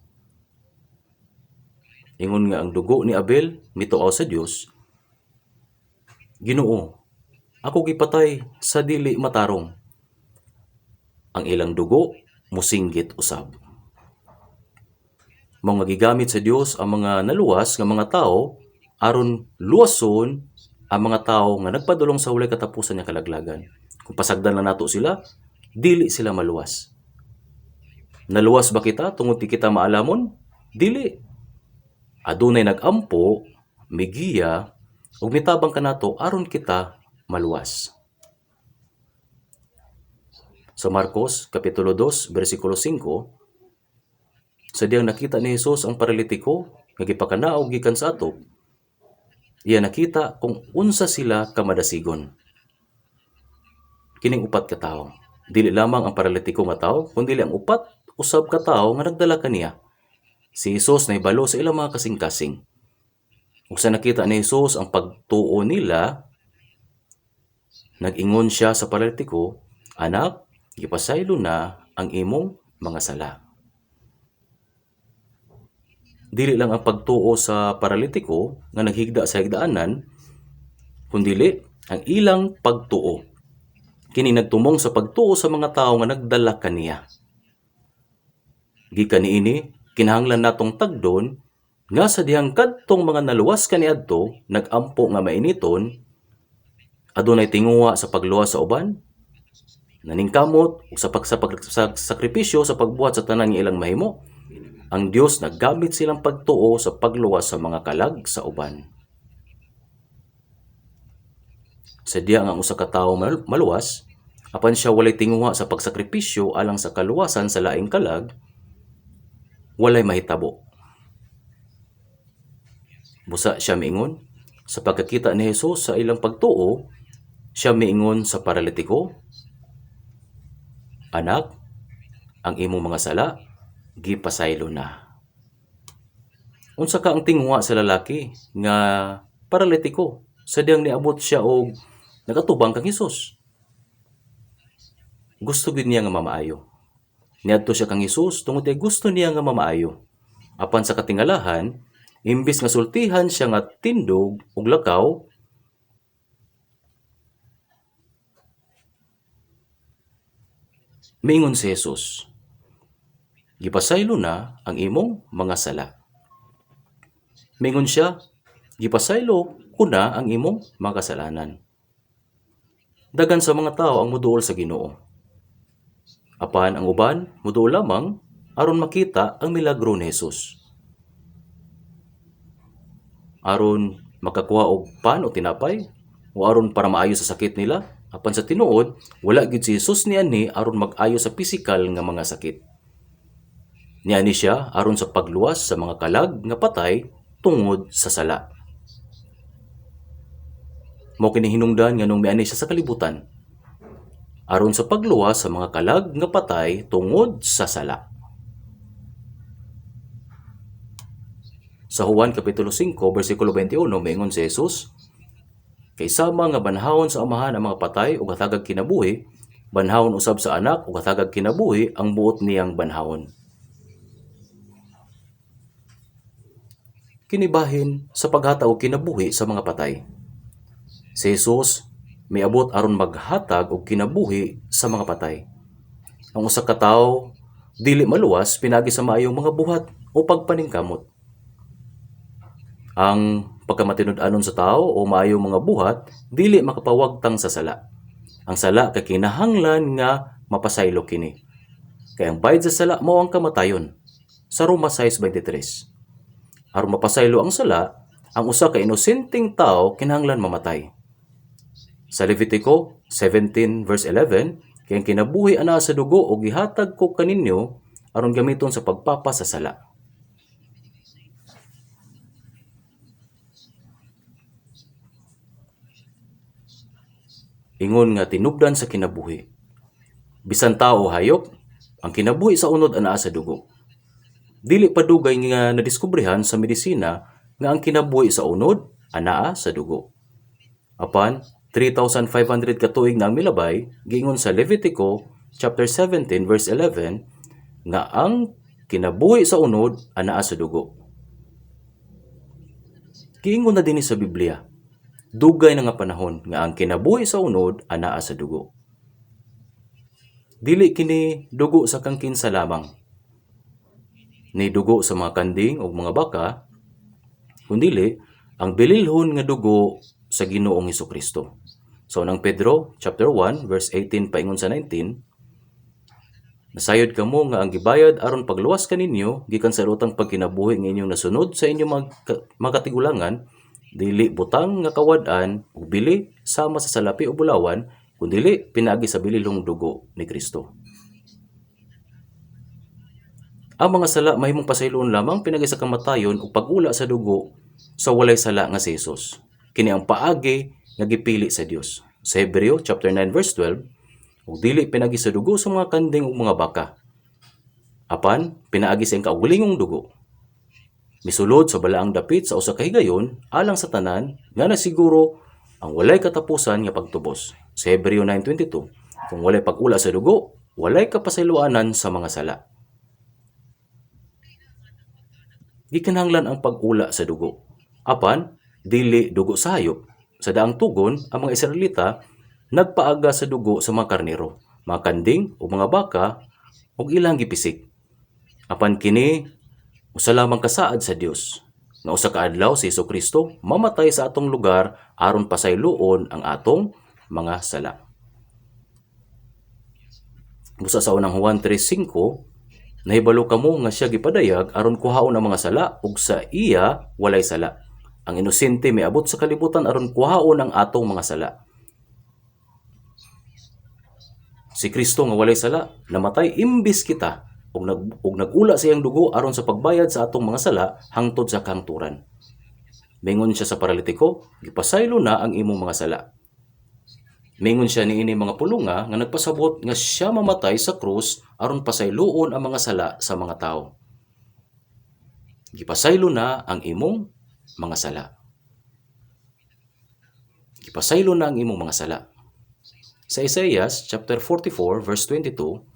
Ingon nga ang dugo ni Abel mituaw sa Dios, Ginoo, ako gipatay sa dili matarong. Ang ilang dugo musinggit usab. Mao nga gigamit sa Dios ang mga naluwas nga mga tawo aron luwason ang mga tawo nga nagpadulong sa walay katapusan nga kalaglagan. Kung pasagdan lang nato sila, dili sila maluwas. Naluwas ba kita tungod ti kita maalamon? Dili. Adunay nag-ampo, migiya, ug mitabang kanato aron kita maluwas. Sa Marcos, Kapitulo 2, versikulo 5, sa diyang nakita ni Jesus ang paralitiko nga gipakanaog gikan sa atop, iya nakita kung unsa sila kamadasigon. Kining upat ka tawo. Dili lamang ang paralitiko nga tawo, kundi ang upat usab ka tawo nga nagdala kaniya. Si Jesus nahibalo sa ilang mga kasing-kasing. Ug sa nakita ni Jesus ang pagtuo nila, nag-ingon siya sa paralitiko, "Anak, gipasaylo na ang imong mga sala." Dili lang ang pagtuo sa paralitiko nga naghigda sa higdaanan, kundili ang ilang pagtuo. Kini nagtumong sa pagtuo sa mga tawo nga nagdala kaniya. Gikan niini, kinahanglan natong tagdon nga sa dihang kadtong mga naluwas kaniadto nagampo nga mainiton, adunay tinguha sa pagluwas sa uban, naningkamot ug sa pagsakripisyo sa pagbuhat sa tanan nga ilang mahimo. Ang Dios naggamit silang pagtuo sa pagluwas sa mga kalag sa uban. Sa diha nga ang usa ka tawo maluwas, apan siya walay tinguha sa pagsakripisyo alang sa kaluwasan sa laing kalag, walay mahitabo. Busa siya miingon, sa pagkakita ni Jesus sa ilang pagtuo, siya miingon sa paralitiko, "Anak, ang imong mga sala gipasaylo na." Unsa ka ang tinguha sa lalaki nga paralitiko sa diyang niabot siya og nagatubang kang Hesus? Gusto gyud niya nga mamaayo. Niadto siya kang Hesus tungod kay gusto niya nga mamaayo. Apan sa katingalahan, imbis nga sultihan siya nga tindog ug lakaw, miingon si Jesus, "Gipasaylo na ang imong mga sala." Miingon siya, "Gipasaylo ko na ang imong mga kasalanan." Dagan sa mga tao ang muduol sa Ginoo. Apan ang uban muduol lamang aron makita ang milagro ni Jesus. Aron makakuha og pan o tinapay o aron para maayo sa sakit nila. Apan sa tinuod, wala gyud si Jesus niani aron mag-ayo sa pisikal nga mga sakit. Niani siya aron sa pagluwas sa mga kalag nga patay tungod sa sala. Mao kini hinungdan nganong miani siya sa kalibutan, aron sa pagluwas sa mga kalag nga patay tungod sa sala. Sa Juan Kapitulo 5, versikulo 21, miingon si Jesus, "Kay sama nga banhawon sa Amahan ang mga patay ug hatagag kinabuhi, banhawon usab sa Anak ug hatagag kinabuhi ang buot niyang banhawon." Kinibahin sa paghatag og kinabuhi sa mga patay. Si Jesus miabot aron maghatag og kinabuhi sa mga patay. Ang usa ka tawo dili maluwas pinaagi sa maayong mga buhat o pagpaningkamot. Ang pagkamatinud-anon sa tao o maayong mga buhat dili makapawagtang sa sala. Ang sala kay kinahanglan nga mapasaylo kini. Kay ang bayad sa sala mao ang kamatayon. Sa Roma 6:23. Aron mapasaylo ang sala, ang usa ka inosenteng tao kinahanglan mamatay. Sa Levitico 17 verse 11, kay ang kinabuhi anaa sa dugo og gihatag ko kaninyo aron gamiton sa pagpapasasala. Ingon nga tinubdan sa kinabuhi. Bisan tao o hayop, ang kinabuhi sa unod anaa sa dugo. Dili pa dugay nga nadiskubrehan sa medisina nga ang kinabuhi sa unod anaa sa dugo. Apan 3,500 ka tuig na ang milabay, giingon sa Levitico chapter 17 verse 11 nga ang kinabuhi sa unod anaa sa dugo. Giingon na dinhi sa Biblia, dugay na nga panahon nga ang kinabuhi sa unod anaa sa dugo. Dili kini dugo sa kangkinsa lamang, ni dugo sa mga kanding o mga baka, kundili ang bililhon nga dugo sa Ginoong Hesukristo. Sa unang Pedro chapter 1 verse 18 paingon sa 19, nasayod kamo nga ang gibayad aron pagluwas kaninyo gikan sa lutang pagkinabuhi nga inyong nasunod sa inyong mga katigulangan, dili butang nga kawad-an ug bili sama sa salapi o bulawan, kundili pinaagi sa bililhong dugo ni Kristo. Ang mga sala mahimong pasayloon lamang pinaagi sa kamatayon o pag-ula sa dugo sa walay sala nga si Jesus. Kini ang paagi nga gipili sa Dios. Sa Hebreo chapter 9 verse 12, Ug dili pinaagi sa dugo sa mga kanding ug mga baka. Apan pinaagi sa iyang kaugalingong dugo. Misulod sa balaang dapit sa usa ka higayon alang sa tanan nga nasiguro ang walay katapusan nga pagtubos. Sa Hebreo 9:22, kung walay pag-ula sa dugo, walay kapasayloanan sa mga sala. Gikinahanglan ang pag-ula sa dugo. Apan dili dugo sa hayop. Sa daang tugon, ang mga Israelita nagpaaga sa dugo sa mga karnero, mga kanding o mga baka ug ilang gipisik. Apan kini usa lamang kasaad sa Dios nga usa ka adlaw si Hesukristo mamatay sa atong lugar aron pasayloon ang atong mga sala. Busa sa unang Juan 3:5, nahibalo kamo nga siya gipadayag aron kuhaon ang mga sala ug sa iya walay sala. Ang inosente miabot sa kalibutan aron kuhaon ang atong mga sala. Si Kristo nga walay sala namatay imbis kita ug nag-ula sa iyang dugo aron sa pagbayad sa atong mga sala hangtod sa kahangturan. Mingon siya sa paralitiko, gipasaylo na ang imong mga sala. Mingon siya niini mga pulunga nga nagpasabot nga siya mamatay sa krus aron pasayloon ang mga sala sa mga tawo. Gipasaylo na ang imong mga sala. Gipasaylo na ang imong mga sala. Sa Isaiah chapter 44 verse 22,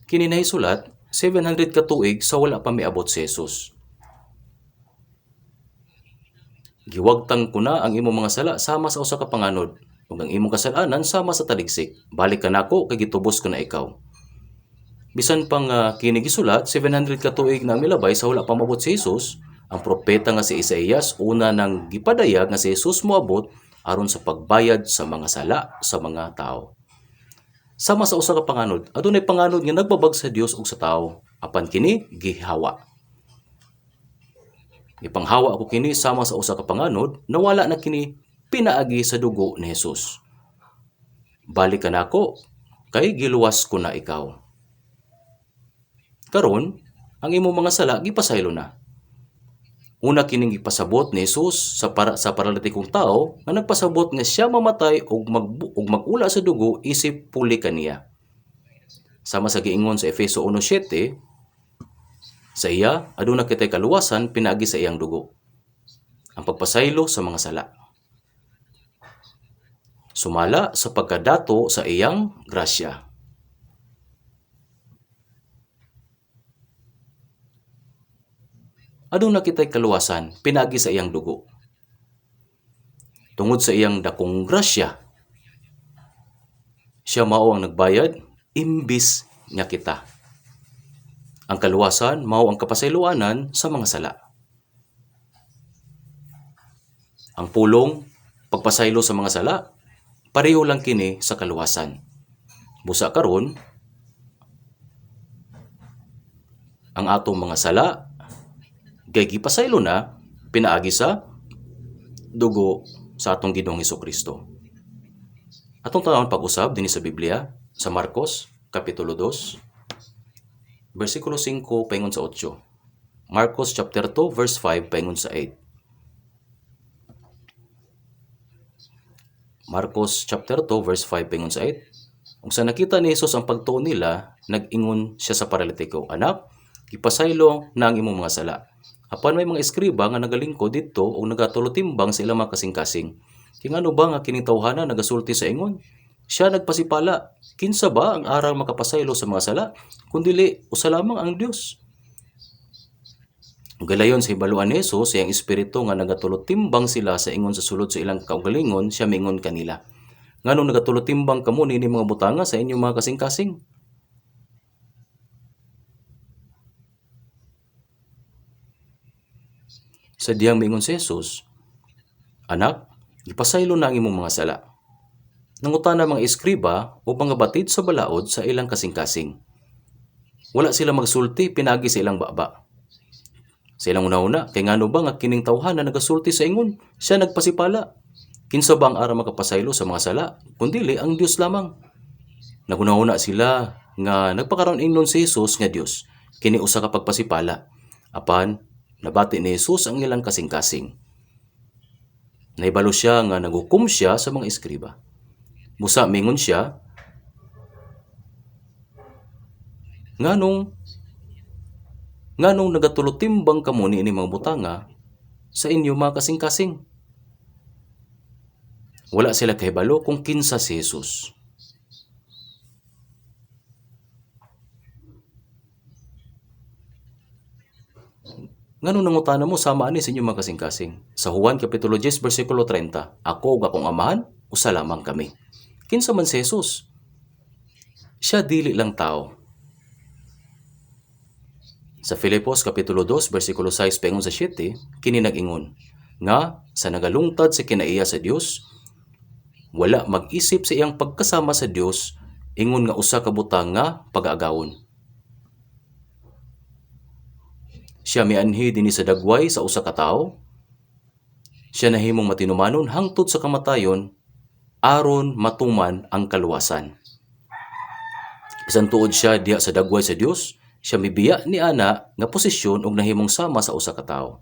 kini nahisulat 700 ka tuig sa wala pa miabot si Jesus. Giwagtang ko na ang imong mga sala sama sa usa ka panganod, ug ang imong kasalanan sama sa taligsik. Balik ka nako kay gitubos ko na ikaw. Bisan pa nga kini gisulat 700 ka tuig na milabay sa wala pa moabot si Jesus, ang propeta nga si Isaias una nang gipadayag nga si Jesus moabot aron sa pagbayad sa mga sala sa mga tawo. Sama sa usa ka panganod, adunay panganod nga nagbabag sa Dios ug sa tawo, apan kini gihawa. Gipanghawa ako kini sama sa usa ka panganod, nawala na kini pinaagi sa dugo ni Jesus. Balik ka nako, kay giluwas ko na ikaw. Karon, ang imong mga sala gipasaylo na. Una kining gipasabot ni Jesus sa paralitikong tao nga nagpasabot nga siya mamatay ug mag-ula sa dugo isip puli kaniya. Sama sa giingon sa Efeso 1:7, sa iya aduna kitay kaluwasan pinaagi sa iyang dugo. Ang pagpasaylo sa mga sala. Sumala sa pagkadato sa iyang grasya. Aduna kitay kaluwasan pinaagi sa iyang dugo. Tungod sa iyang dakong grasya, siya mao ang nagbayad imbis nga kita. Ang kaluwasan mao ang kapasayloanan sa mga sala. Ang pulong pagpasaylo sa mga sala, pareho lang kini sa kaluwasan. Busa karon, ang atong mga sala kay gipasaylo na pinaagi sa dugo sa atong Ginoong Hesukristo. Atong tan-awon pag-usab dinhi sa Biblia sa Marcos kapitulo 2 bersikulo 5 paingon sa 8. Marcos chapter 2 verse 5 paingon sa 8. Marcos chapter 2 verse 5 paingon sa 8. Ug sa nakita ni Jesus ang pagtuo nila, nag-ingon siya sa paralitiko, "Anak, gipasaylo na ang imong mga sala." Apan may mga eskriba nga nagalingkod didto ug nagatulutimbang sa ilang mga kasing-kasing. Kay ngano ba nga kining tawhana nagasulti sa ingon? Siya nagpasipala. Kinsa ba ang arang makapasaylo sa mga sala? Kundili usa lamang ang Dios. Galayon sa hibaluan ni Jesus iyang espiritu nga nagatulutimbang sila sa ingon sa sulod sa ilang kaugalingon, siya miingon kanila. Nganong nagatulutimbang kamo niini mga butanga sa inyong mga kasing-kasing? Sa diyang miingon si Jesus, "Anak, gipasaylo na ang imong mga sala." Nangutana mga eskriba o mga batid sa balaod sa ilang kasing-kasing. Wala sila magsulti pinaagi sa ilang baba. Sa ilang una-una, kay ngano ba nga kining tawhana nagasulti sa ingon, siya nagpasipala. Kinsa ba ang aram makapasaylo sa mga sala, kundili ang Dios lamang. Naguna-una sila nga nagpakaroon ingnon si Jesus nga Dios, kini usa ka pagpasipala. Apan nabati ni Jesus ang ilang kasing-kasing. Nahibalo siya nga naghukom siya sa mga eskriba. Busa mingon siya, Nganong nagatulutimbang kamo niini mga butanga sa inyo mga kasing-kasing? Wala sila kahibalo kung kinsa si Jesus. Nganong nangutana mo sama ani sa inyong mga kasing-kasing? Sa Juan Kapitulo 10, versikulo 30, "Ako ug akong Amahan, usa lamang kami." Kinsa man si Jesus? Siya dili lang tao. Sa Filipos Kapitulo 2, versikulo 6 paingon sa 7, kini nag-ingon nga sa nagalungtad sa kinaiya sa Dios, wala mag-isip sa iyang pagkasama sa Dios ingon nga usa ka butang nga pagaagawon. Siya mianhi dinhi sa dagway sa usa ka tawo. Siya nahimong matinumanon hangtod sa kamatayon aron matuman ang kaluwasan. Bisan tuod siya diha sa dagway sa Dios, siya mibiya ni ana nga posisyon ug nahimong sama sa usa ka tawo.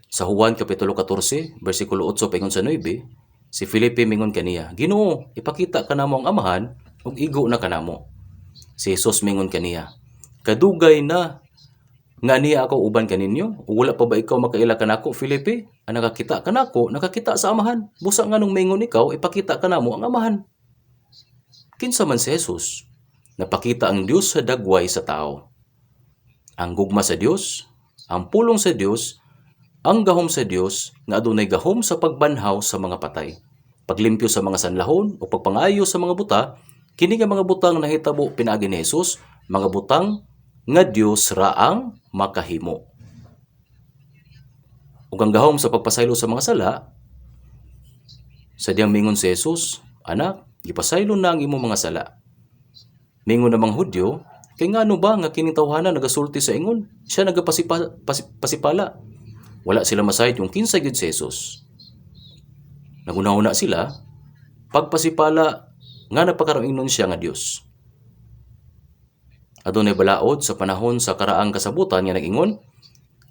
Sa Juan Kapitulo 14, versikulo 8 paingon sa 9, si Felipe mingon kaniya, "Ginoo, ipakita kanamo ang Amahan ug igo na kanamo." Si Jesus mingon kaniya, "Kadugay na nga niya ako uban kaninyo, ug wala pa ba ikaw makaila kanako, Felipe? Ang nakakita kanako, nakakita sa Amahan. Busa nganong maingon ikaw, ipakita kanamo ang Amahan?" Kinsa man si Jesus? Napakita ang Dios sa dagway sa tao. Ang gugma sa Dios, ang pulong sa Dios, ang gahom sa Dios nga adunay gahom sa pagbanhaw sa mga patay, paglimpyo sa mga sanlahon o pagpangayo sa mga buta, kini nga mga butang nahitabo pinaagi ni Jesus, mga butang nga Dios ra ang makahimo. Ug ang gahom sa pagpasaylo sa mga sala, sa diyang mingon si Jesus, "Anak, gipasaylo na ang imong mga sala." Mingon ang mga Hudyo, kay ngano ba nga kining tawhana nagasulti sa ingon siya nagapasipala? Wala sila masayod kung kinsa gyud si Jesus. Naghuna-huna sila, pagpasipala nga napakaroon siya nga Dios. Adunay balaod sa panahon sa karaang kasabutan nga nag-ingon,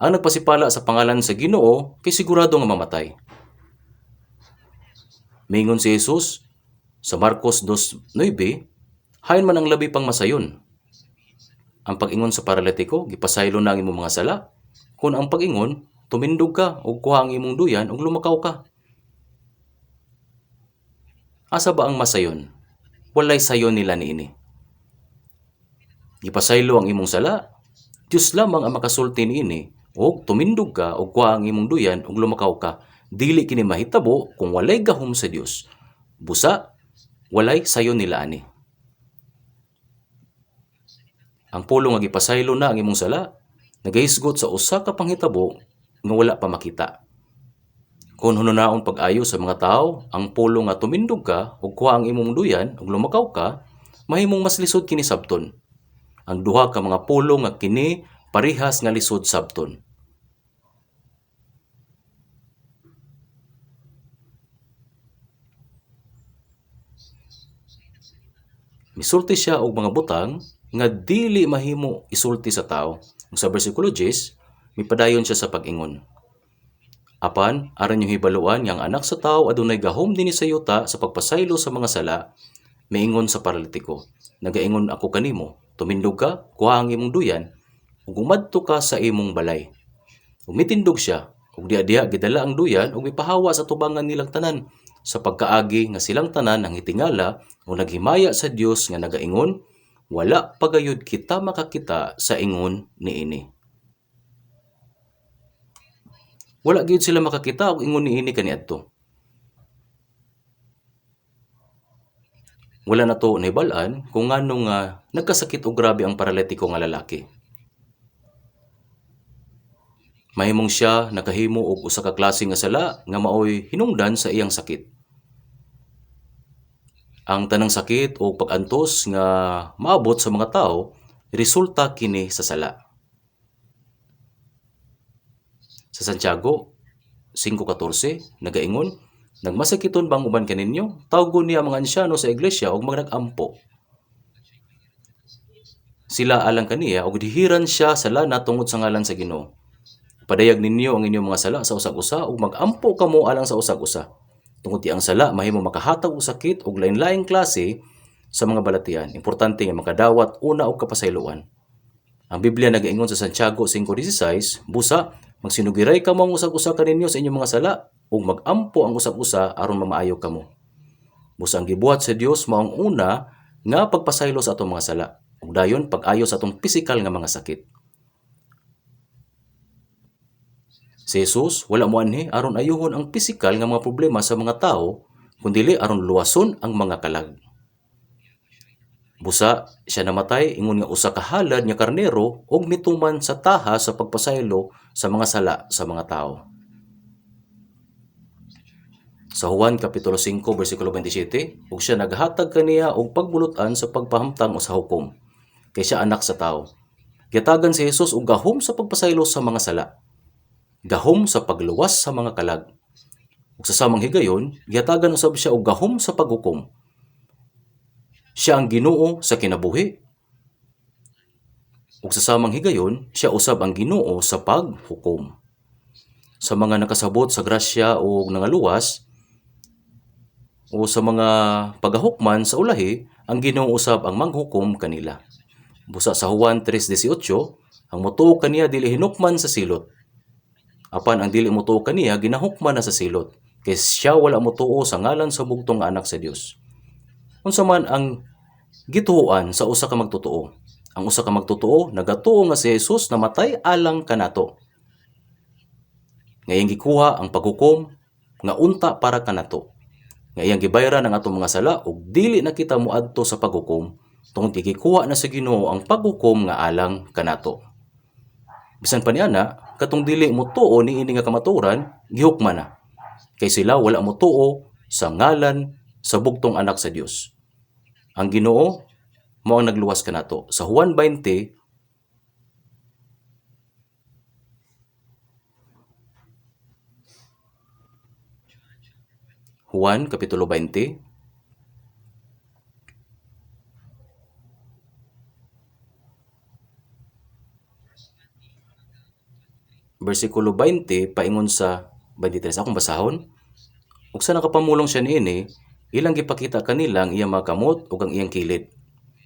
ang nagpasipala sa pangalan sa Ginoo kay sigurado nga mamatay. Mingon si Jesus sa Marcos 2:9, hain man ang labi pang masayon, ang pag-ingon sa paralitiko, "Gipasaylo na ang imong mga sala," kun ang pag-ingon, "Tumindog ka ug kuha ang imong duyan ug lumakaw ka"? Asa ba ang masayon? Walay sayon nila niini. Gipasaylo ang imong sala, Dios lamang ang makasulti niini, og tumindog ka ug kuha ang imong duyan ug lumakaw ka. Dili kini mahitabo kung walay gahom sa Dios. Busa, walay sayon nila ani. Ang pulong nga gipasaylo na ang imong sala, nagahisgot sa usa ka panghitabo nga wala pa makita. Kung hununaon pag-ayo sa mga tao, ang pulong nga tumindog ka ug kuha ang imong duyan ug lumakaw ka, mahimong mas lisod kini sabton. Ang duha ka mga pulong nga kini parehas nga lisod sabton. Misulti siya og mga butang nga dili mahimo isulti sa tao. Ug sa bersikulo 10, mipadayon siya sa pag-ingon. Apan, aron inyong hibaluan nga ang Anak sa Tao adunay gahom dinhi sa yuta sa pagpasaylo sa mga sala, miingon sa paralitiko, "Nagaingon ako kanimo, tumindog ka, kuha ang imong duyan, ug umadto ka sa imong balay." Ug mitindog siya, ug diha-diha gidala ang duyan ug mipahawa sa tubangan nilang tanan, sa pagkaagi nga silang tanan ang hitingala o naghimaya sa Dios nga nagaingon, "Wala pagayod kita makakita sa ingon niini." Wala gyud sila makakita og ingon niini kaniadto. Wala na to nahibal-an kung ngano nga nagkasakit og grabe ang paralitiko nga lalaki. Mahimong siya nakahimo og usa ka klase nga sala nga maoy hinungdan sa iyang sakit. Ang tanang sakit o pag-antos nga maabot sa mga tao, resulta kini sa sala. Sa Santiago 5:14 nagaingon, "Nagmasakiton bang uban kaninyo? Tawgon niya ang mga ansyano sa iglesia ug mga nag-ampo sila alang kaniya ug dihiran siya sa lana tungod sa ngalan sa Ginoo. Padayag ninyo ang inyong mga sala sa usag-usa ug mag-ampo kamo alang sa usag-usa." Tungod ti ang sala mahimo makahatag og sakit ug lain-laing klase sa mga balatian. Importante nga makadawat una og kapasayloan. Ang Biblia nagaingon sa Santiago 5:16, busa magsinugiray kamo ang usag-usa kaninyo sa inyong mga sala ug magampo ang usag-usa aron mamaayo kamo. Busa ang gibuhat sa Dios mao ang una nga pagpasaylo sa atong mga sala ug dayon pag-ayo sa atong pisikal nga mga sakit. Si Jesus wala moanhi aron ayuhon ang pisikal nga mga problema sa mga tawo, kundili aron luwason ang mga kalag. Busa siya namatay ingon nga usa ka halad nga karnero ug mituman sa taha sa pagpasaylo sa mga sala sa mga tawo. Sa Juan kapitulo 5 bersikulo 27, ug siya naghatag kaniya og pagbulot-an sa pagpahamtang o sa hukom, kay siya anak sa tawo. Gihatagan si Jesus og gahom sa pagpasaylo sa mga sala, gahom sa pagluwas sa mga kalag. Ug sa samang higayon, gihatagan usab siya og gahom sa paghukom. Siya ang Ginoo sa kinabuhi. Ug sa samang higayon, siya usab ang Ginoo sa paghukom. Sa mga nakasabot sa grasya o nangaluwas o sa mga pagahukman sa ulahi, ang Ginoo usab ang manghukom kanila. Busa sa Juan 3:18, ang motuo kaniya dili hinukman sa silot. Apan ang dili motuo kaniya ginahukman na sa silot, kay siya wala motuo sa ngalan sa bugtong anak sa Dios. Unsa man ang gituoan sa usa ka magtotoo? Ang usa ka magtotoo nagatuo nga si Jesus namatay alang kanato. Nga iyang gikuha ang paghukom nga unta para kanato. Nga iyang gibayran ang atong mga sala ug dili na kita moadto sa paghukom tungod kay gikuha na sa Ginoo ang paghukom nga alang kanato. Bisan pa niana, katong dili motuo niini nga kamatuoran, gihukman na. Kay sila wala motuo sa ngalan sa bugtong anak sa Dios. Ang Ginoo mao ang nagluwas kanato. Sa Juan 20, Juan kapitulo 20, versikulo 20 paingon sa 23. Akong basahon. Ug sa nakapamulong siya niini, ilang gipakita kanila ang iyang mga kamot ug ang iyang kilid.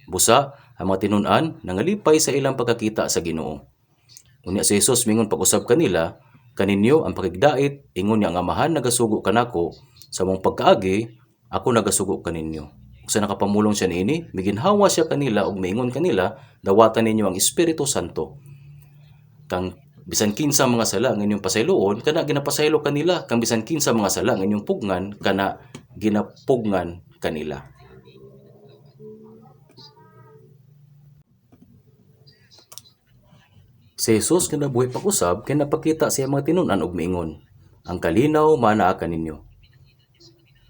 Busa ang mga tinun-an nangalipay sa ilang pagkakita sa Ginoo. Unya si Jesus mingon pag-usab kanila, kaninyo ang pakigdait, ingon niya ang Amahan nagasugo kanako, sa mong pagkaagi ako nagasugo kaninyo. Ug sa nakapamulong siya niini, miginhawa siya kanila ug miingon kanila, dawatan ninyo ang Espiritu Santo. Kang bisan kinsa mga sala ang inyong pasayloon, kana ginapasaylo kanila. Kang bisan kinsa mga sala ang inyong pugnan, kana ginapugnan kanila. Si Jesus nga nabuhi pag-usab kay napakita sa iyang mga tinun-an og miingon, ang kalinaw maanaa kaninyo.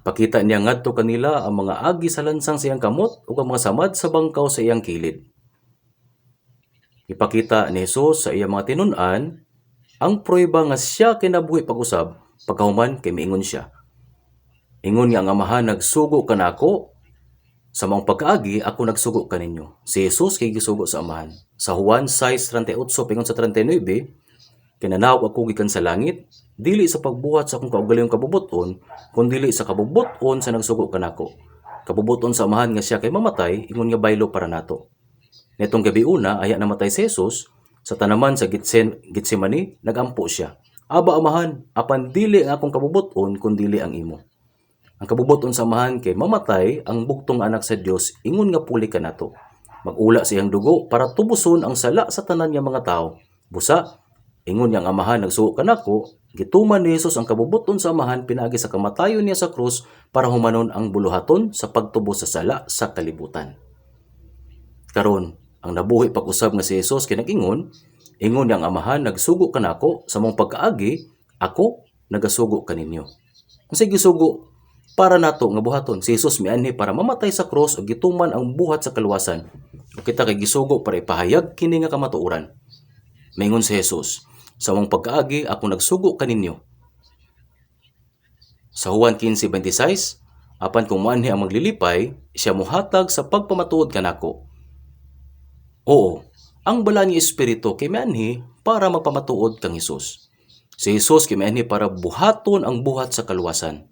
Pakita niya ngadto kanila ang mga agi sa lansang sa iyang kamot ug ang mga samad sa bangkaw sa iyang kilid. Ipakita ni Jesus sa iyang mga tinun-an ang pruweba nga siya kinabuhi pag-usab pagkahuman kay miingon siya. Ingon nga ang Amahan nagsugo kanako, sa maong pagkaagi ako nagsugo kaninyo. Si Jesus kay gisugo sa Amahan. Sa Juan 6:38 paingon sa 39, kinanawag ako gikan sa langit, dili sa pagbuhat sa akong kaugalingong kabubut-on, kundili sa kabubut-on sa nagsugo kanako. Kabubut-on sa Amahan nga siya kay mamatay, ingon nga baylo para nato. Netong gabi una, aya namatay si Jesus, sa tanaman sa Getsemani, nagampo siya. Aba Amahan, apan dili ang akong kabubut-on, kundili ang imo. Ang kabubut-on sa Amahan kay mamatay ang bugtong anak sa Dios, ingon nga puli kanato. Magula sa iyang dugo para tubuson ang sala sa tanan nga mga tao. Busa, ingon nga ang Amahan nagsugo kanako, gituman ni Jesus ang kabubut-on sa Amahan pinaagi sa kamatayon niya sa krus para humanon ang buluhaton sa pagtubos sa sala sa kalibutan. Karon, ang nabuhi pag-usab nga si Jesus kay nag-ingon, ingon nga ang Amahan nagsugo kanako sa mong pagkaagi, ako nagasugo kaninyo. Unsay gisugo para nato nga buhaton? Si Jesus mianhi para mamatay sa krus ug gituman ang buhat sa kaluwasan. Ug kita kay gisugo para ipahayag kini nga kamatuoran. Maingon si Jesus, sa mong pagkaagi ako nagsugo kaninyo. Sa Juan 15:26, apan kung moanhi ang maglilipay, siya mohatag sa pagpamatuod kanako. Oo, ang balaan nga Espiritu kay mianhi para magpamatuod kang Hesus. Si Jesus kay mianhi para buhaton ang buhat sa kaluwasan.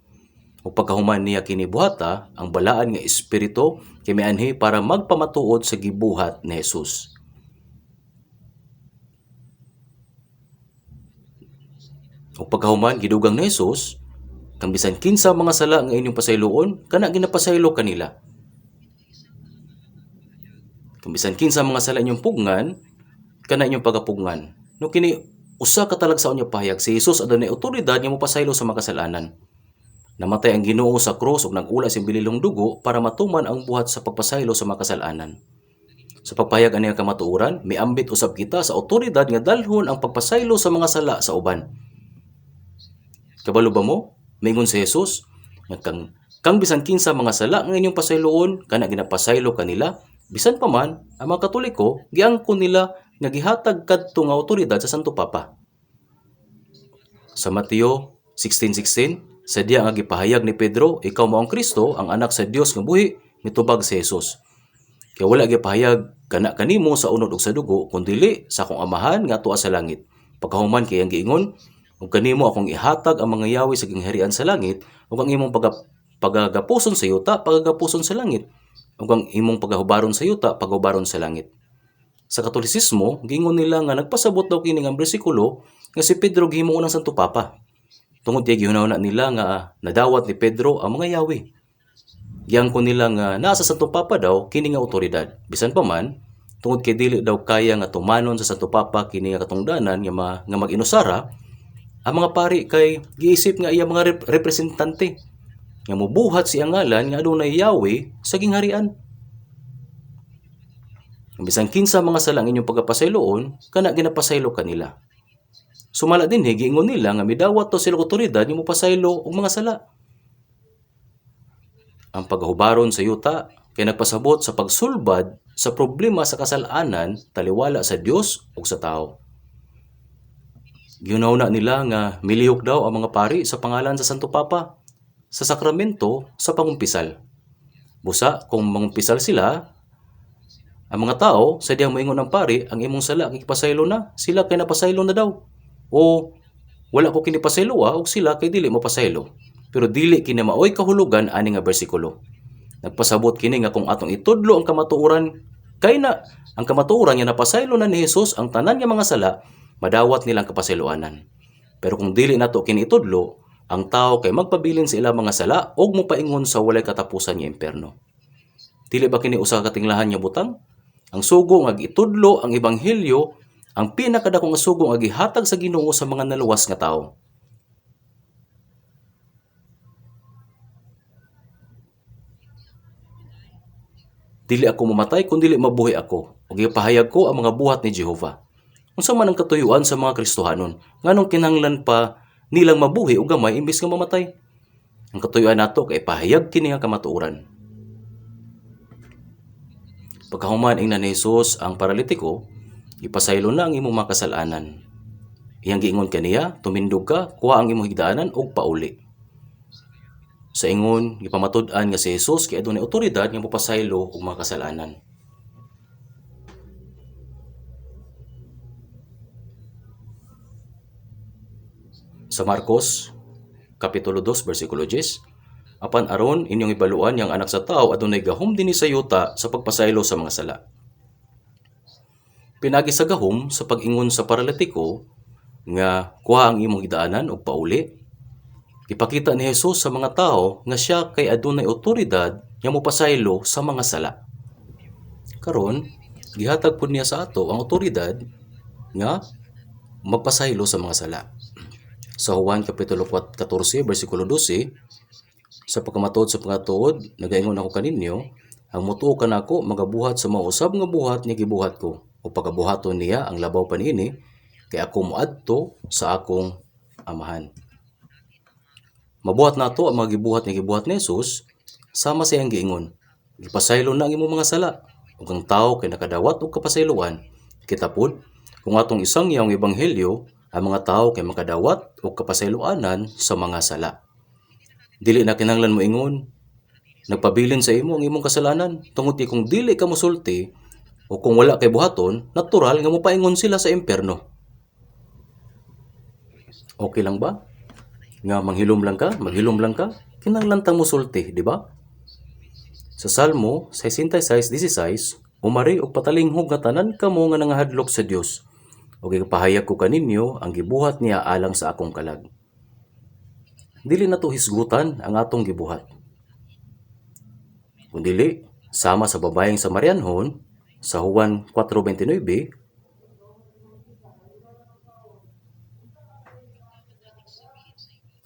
Ug pagkahuman niya kini buhata, ang balaan nga espiritu kay mianhi para magpamatuod sa gibuhat ni Jesus. Ug pagkahuman gidugang ni Jesus, kang bisan kinsa mga sala nga inyong pasayloon, kana ginapasaylo kanila. Kang bisan kinsa mga sala inyong pugnan, kana inyong pagapugngan. No kini usa ka talagsaon nga pahayag, si Jesus adunay otoridad nga mopasaylo sa mga kasalanan. Namatay ang Ginoo sa krus ug nag-ula sa bililong dugo para matuman ang buhat sa pagpasaylo sa mga kasalanan. Sa pagpahayag ani nga kamatuoran, miambit usab kita sa otoridad nga dalhon ang pagpasaylo sa mga sala sa uban. Kabalo ba mo? Mingon si Jesus nga kang bisan kinsa mga sala nga inyong pasayloon, kana ginapasaylo kanila, bisan pa man ang mga Katoliko giangkon nila nga gihatag kadto nga otoridad sa Santo Papa. Sa Mateo 16:16, sa diya nga gipahayag ni Pedro, ikaw mao ang Kristo, ang anak sa Dios nga buhi, mitubag si Jesus. Kaya wala gipahayag kana kanimo sa unod ug sa dugo, kundili sa akong Amahan nga tua sa langit. Pagkahuman kay ang giingon, ug kanimo akong ihatag ang mga yawi sa gingharian sa langit, ug ang imong pagagapuson sa yuta, pagagapuson sa langit, ug ang imong pagahubaron sa yuta, pagahubaron sa langit. Sa Katolisismo, giingon nila nga nagpasabot daw kini nga bersikulo nga si Pedro gihimo ng Santo Papa. Tungod kay gihunahuna nila nga nadawat ni Pedro ang mga yawi. Giangkon nila nga naa sa Santo Papa daw kini nga otoridad. Bisan pa man, tungod kay dili daw kaya nga tumanon sa Santo Papa kini nga katungdanan nga, nga mag-inusara, ang mga pari kay giisip nga iya mga representante nga mobuhat si ngalan nga adunay yawi sa gingharian. Bisan kinsa mga sala ang inyong pagapasayloon, kana ginapasaylo kanila. Sumala dinhi giingon nila nga midawat to sila otoridad nga mopasaylo og mga sala. Ang paghubaron sa yuta kay nagpasabot sa pagsulbad sa problema sa kasalanan taliwala sa Dios ug sa tao. Gihuna-huna nila nga milihok daw ang mga pari sa pangalan sa Santo Papa sa sakramento sa pangumpisal. Busa kung mangumpisal sila, ang mga tao sa diyang moingon ang pari, ang imong sala kay pasaylo na, sila kay napasaylo na daw. O wala ko kini pasaylo og sila kay dili mopasaylo. Pero dili kini maoy kahulugan ani nga bersikulo. Nagpasabot kini nga kung atong itudlo ang kamatuoran kay na ang kamatuoran nga napasaylo na ni Jesus ang tanan nga mga sala, madawat nilang kapasayloanan. Pero kung dili nato kini itudlo, ang tao kay magpabilin sa ilang mga sala ug mopaingon sa walay katapusan nga impierno. Dili ba kini usa ka katinglahan nga butang? Ang sugo nga gitudlo ang ebanghelyo, ang pinakadako nga sugo nga gihatag sa Ginoo sa mga naluwas nga tawo. Dili ako mamatay kun dili mabuhi ako, ug gipahayag ko ang mga buhat ni Jehova. Unsa man ang katuyuan sa mga Kristohanon, nganong kinahanglan pa nilang mabuhi og gamay imbes nga mamatay? Ang katuyuan nato kay pahayag kini nga kamatuoran. Pagkahuman ingnan ni Jesus ang paralitiko, ipasaylo na ang imong mga kasalanan. Iyang giingon kaniya, tumindog ka, kuha ang imong higdaanan ug pauli. Sa ingon, gipamatud-an nga si Jesus kay adunay otoridad nga mopasaylo og mga kasalanan. Sa Marcos, Kapitulo 2, versikulo 10, apan aron inyong ibaluan yang anak sa tao adunay gahom dinhi sa yuta sa pagpasaylo sa mga sala. Pinagi sa gahom sa pag-ingon sa paralitiko nga kuha ang imong higdaanan ug pauli. Ipakita ni Jesus sa mga tao nga siya kay adunay otoridad nga mopasaylo sa mga sala. Karon, gihatag pud niya sa ato ang otoridad nga magpasaylo sa mga sala. Sa Juan Kapitulo 14, versikulo 12, sa pagkamatuod sa pagkatuod, nagaingon ako kaninyo, ang mutuo kanako magabuhat sa mausab nga buhat nga gibuhat ko, o pagabuhaton niya ang labaw pa niini, kay ako moadto sa akong amahan. Mabuhat nato ang mga gibuhat nga gibuhat ni Jesus, sama sa iyang giingon, gipasaylo na ang imong mga sala, ug ang tawo kay nakadawat og kapasayloan. Kita pod, kung atong isang iyang ebanghelyo, ang mga tawo kay makadawat og kapasayloanan sa mga sala. Dili na kinahanglan mo ingon, nagpabilin sa imo ang imong kasalanan, tungod kay kung dili ka mosulti o kung wala kay buhaton, natural nga mopaingon sila sa impierno. Okay lang ba? Nga manghilom lang ka, maghilom lang ka? Kinahanglan tang mosulti, di ba? Sa Salmo 66:16, umari og patalinghog nga tanan kamo nga nangahadlok sa Dios. Ug ipahayag ko kaninyo ang gibuhat niya alang sa akong kalag. Dili nato hisgutan ang atong gibuhat. Kung dili, sama sa babayeng Samarianhon sa Juan 4:29,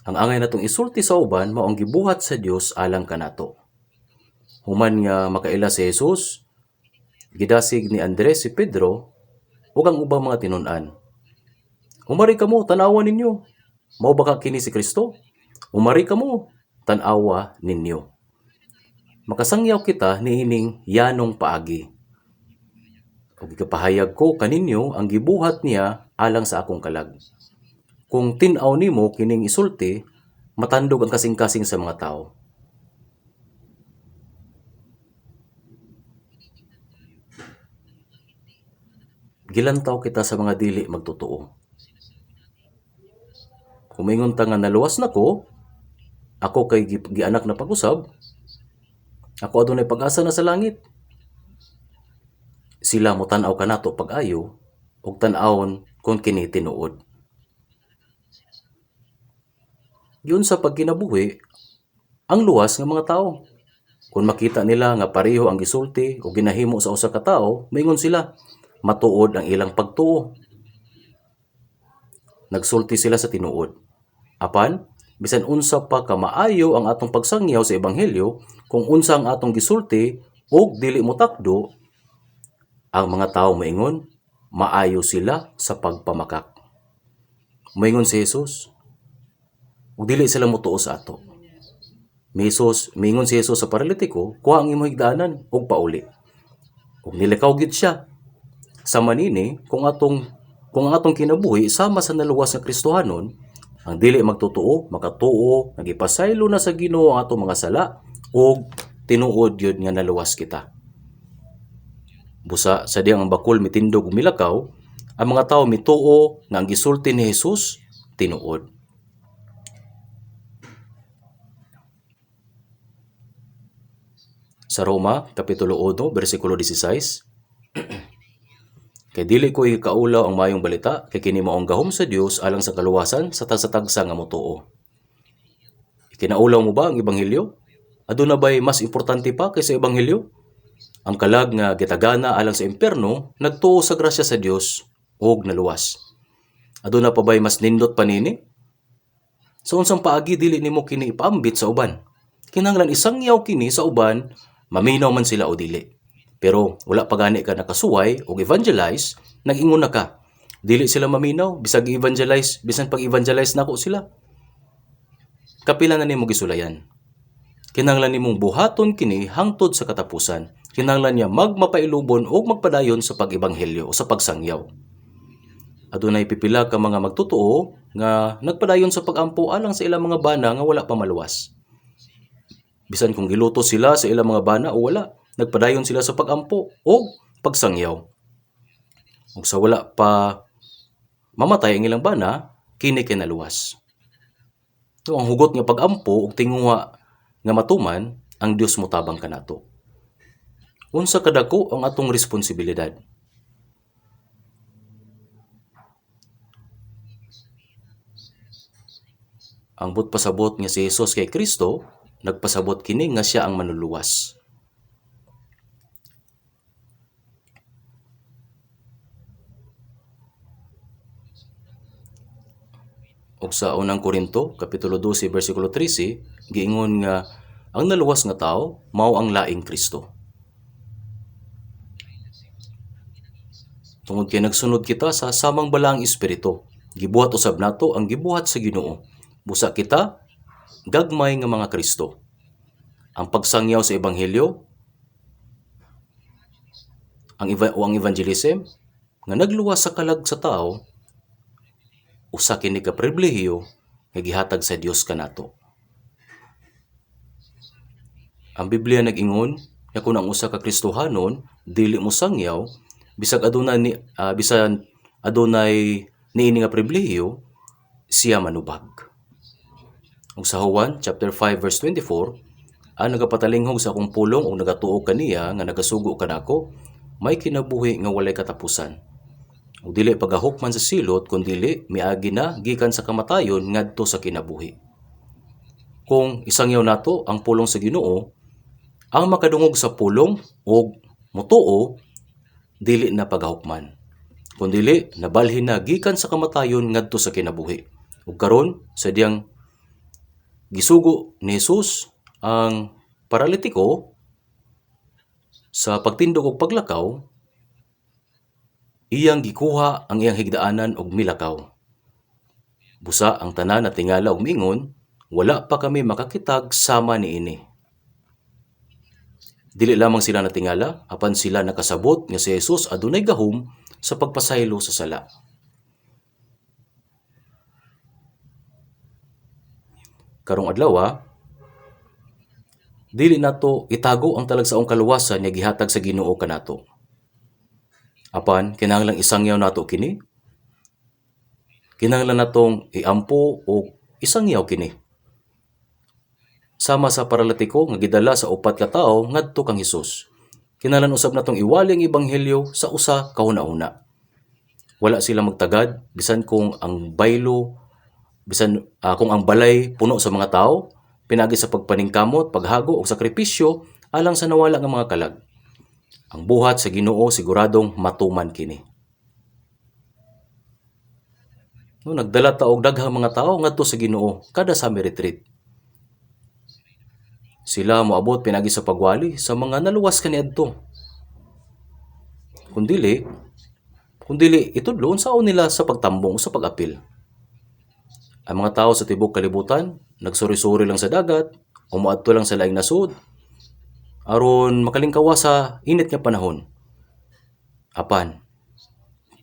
ang angay natong isulti sa uban mao ang gibuhat sa Dios alang kanato. Human nga makaila si Jesus, gidasig ni Andres si Pedro ug ang ubang mga tinun-an. Umari kamo, tan-awa ninyo. Mao ba ka kini si Kristo? Umari kamo, tan-awa ninyo. Makasangyaw kita niining yanong paagi. Ug gipahayag ko kaninyo ang gibuhat niya alang sa akong kalag. Kung tin-aw nimo kining isulti, matandog ang kasing-kasing sa mga tao. Gilantaw kita sa mga dili magtotoo. Kung moingon ta nga naluwas na ko, ako kay gianak na pag-usab, ako adunay pag-asa na sa langit. Sila motan-aw kanato pag-ayo ug tan-awon kung kini tinuod. Giunsa pagkinabuhi ang luwas nga mga tawo. Kung makita nila nga pareho ang gisulti o ginahimo sa usa ka tawo, moingon sila, matuod ang ilang pagtuo. Nagsulti sila sa tinuod. Apan, bisan unsa pa ka maayo ang atong pagsangyaw sa ebanghelyo, kung unsa ang atong gisulti ug dili motakdo, ang mga tawo moingon, maayo sila sa pagpamakak. Moingon si Jesus, ug dili sila motuo sa ato. Miingon si Jesus sa paralitiko, kuha ang imong higdaanan ug pauli. Ug nilakaw gid siya. Sa manini, kung ang atong kinabuhi sama sa naluwas nga Kristohanon, ang dili magtotoo, makatuo, nagipasaylo na sa Ginoo ang atong mga sala ug tinuod gyud nga naluwas kita. Busa sa diyang ang bakul mitindog ug milakaw, ang mga tawo mituo nga ang gisulti ni Jesus tinuod. Sa Roma, Kapitulo 1, versikulo 16, kay dili ko ikaulaw ang maayong balita, kay kini mao ang gahom sa Dios alang sa kaluwasan sa tagsa-tagsa nga motuo. Ikinaulaw mo ba ang ebanghelyo? Aduna ba'y mas importante pa kaysa ebanghelyo? Ang kalag nga gitagana alang sa impierno nagtuo sa grasya sa Dios ug naluwas. Aduna pa ba'y mas nindot pa nini? Sa unsang paagi dili nimo kini ipaambit sa uban? Kinahanglan isangyaw kini sa uban, maminaw man sila o dili. Pero wala pa gani ka nakasuway og evangelize, nag-ingon na ka. Dili sila maminaw, bisag i-evangelize, bisan pag-evangelize nako sila. Kapila na nimo gisulayan. Kinahanglan nimong buhaton kini hangtod sa katapusan. Kinahanglan niya magmapailubon o magpadayon sa pag-ebanghelyo o sa pagsangyaw. Adunay pipila ka mga magtotoo nga nagpadayon sa pag-ampo alang sa ilang mga bana nga wala pa maluwas. Bisan kung giluto sila sa ilang mga bana o wala, nagpadayon sila sa pag-ampo o pagsangyaw. Ug sa wala pa mamatay ang ilang bana, kini kay naluwas. So, ang hugot nga pag-ampo ug tinguha nga matuman, ang Dios motabang kanato. Unsa kadako ang atong responsibilidad? Ang but pasabot nga si Jesus kay Kristo, nagpasabot kini nga siya ang manluluwas. Ug sa unang Korinto, Kapitulo 12, versikulo 13, giingon nga ang naluwas nga tao mao ang laing Kristo. Tungod kay nagsunod kita sa samang balaang espiritu, gibuhat usab nato ang gibuhat sa Ginoo. Busa kita gagmay nga mga Kristo. Ang pagsangyaw sa ebanghelyo, ang evangelism nga nagluwas sa kalag sa tao, usa kini ka pribilehiyo nga gihatag sa Dios kanato. Ang Biblia nag-ingon nga kun ang usa ka Kristohanon dili mo sangyaw, bisag adunay ni bisan adunay niini nga pribilehiyo, siya manubag. Ug sa Juan chapter 5 verse 24, ang nagapatalinghog sa akong pulong ug nagatuo kaniya nga nagasugo kanako, may kinabuhi nga walay katapusan. Ug dili pagahukman sa silot, kundili miagi na gikan sa kamatayon ngadto sa kinabuhi. Kung isangyaw nato ang pulong sa Ginoo, ang makadungog sa pulong ug motuo dili na pagahukman, kundili nabalhin na gikan sa kamatayon ngadto sa kinabuhi. Ug karon sa diyang gisugo ni Jesus ang paralitiko sa pagtindog og paglakaw, iyang gikuha ang iyang higdaanan og milakaw. Busa ang tanan natingala og miingon, "Wala pa kami makakitag sama niini." Dili lamang sila natingala, apan sila nakasabot nga si Jesus adunay gahom sa pagpasaylo sa sala. Karong adlaw, dili nato itago ang talagsaong kaluwasan nga gihatag sa Ginoo kanato. Apan kinahanglang isangyaw nato kini. Kinahanglan natong iampo o isangyaw kini. Sama sa paralitiko nga gidala sa upat ka tawo ngadto kang Hesus. Kinahanglan usab natong iwali ang ebanghelyo sa usa ka hunahuna. Wala sila magtagad bisan kung ang baylo, bisan kung ang balay puno sa mga tao, pinagi sa pagpaningkamot, paghago og sakripisyo alang sa nawala nga mga kalag. Ang buhat sa Ginoo siguradong matuman kini. No, nagdala ta og daghang mga tawo ngadto sa Ginoo kada summer retreat. Sila moabot pinagi sa pagwali sa mga naluwas kaniadto. Kung dili itudlo unsaon nila sa pagtambong o sa pag-apil. Ang mga tao sa tibok kalibutan nagsuri-suri lang sa dagat o moadto lang sa laing nasod aron makalingkawa sa init nga panahon. Apan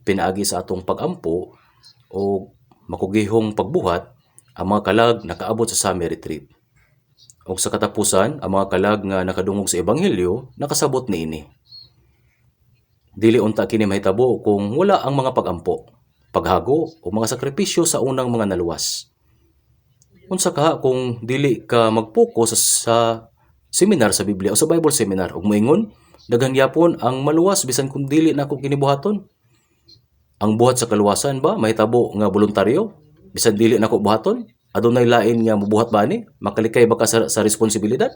pinaagi sa atong pagampo o makugihong pagbuhat, ang mga kalag nakaabot sa summer retreat. Og sa katapusan, ang mga kalag nga nakadungog sa ebanghelyo nakasabot niini. Dili unta kini mahitabo kung wala ang mga pagampo, paghago o mga sakripisyo sa unang mga naluwas. Unsa ka kung dili ka magpokus sa seminar sa Biblia o sa Bible seminar ug moingon, "Daghan gyapon ang maluwas bisan kung dili nako kini buhaton"? Ang buhat sa kaluwasan ba mahitabo nga voluntaryo? Bisan dili nako buhaton, adunay lain nga mobuhat ba ani? Makalikay ba ka sa responsibilidad?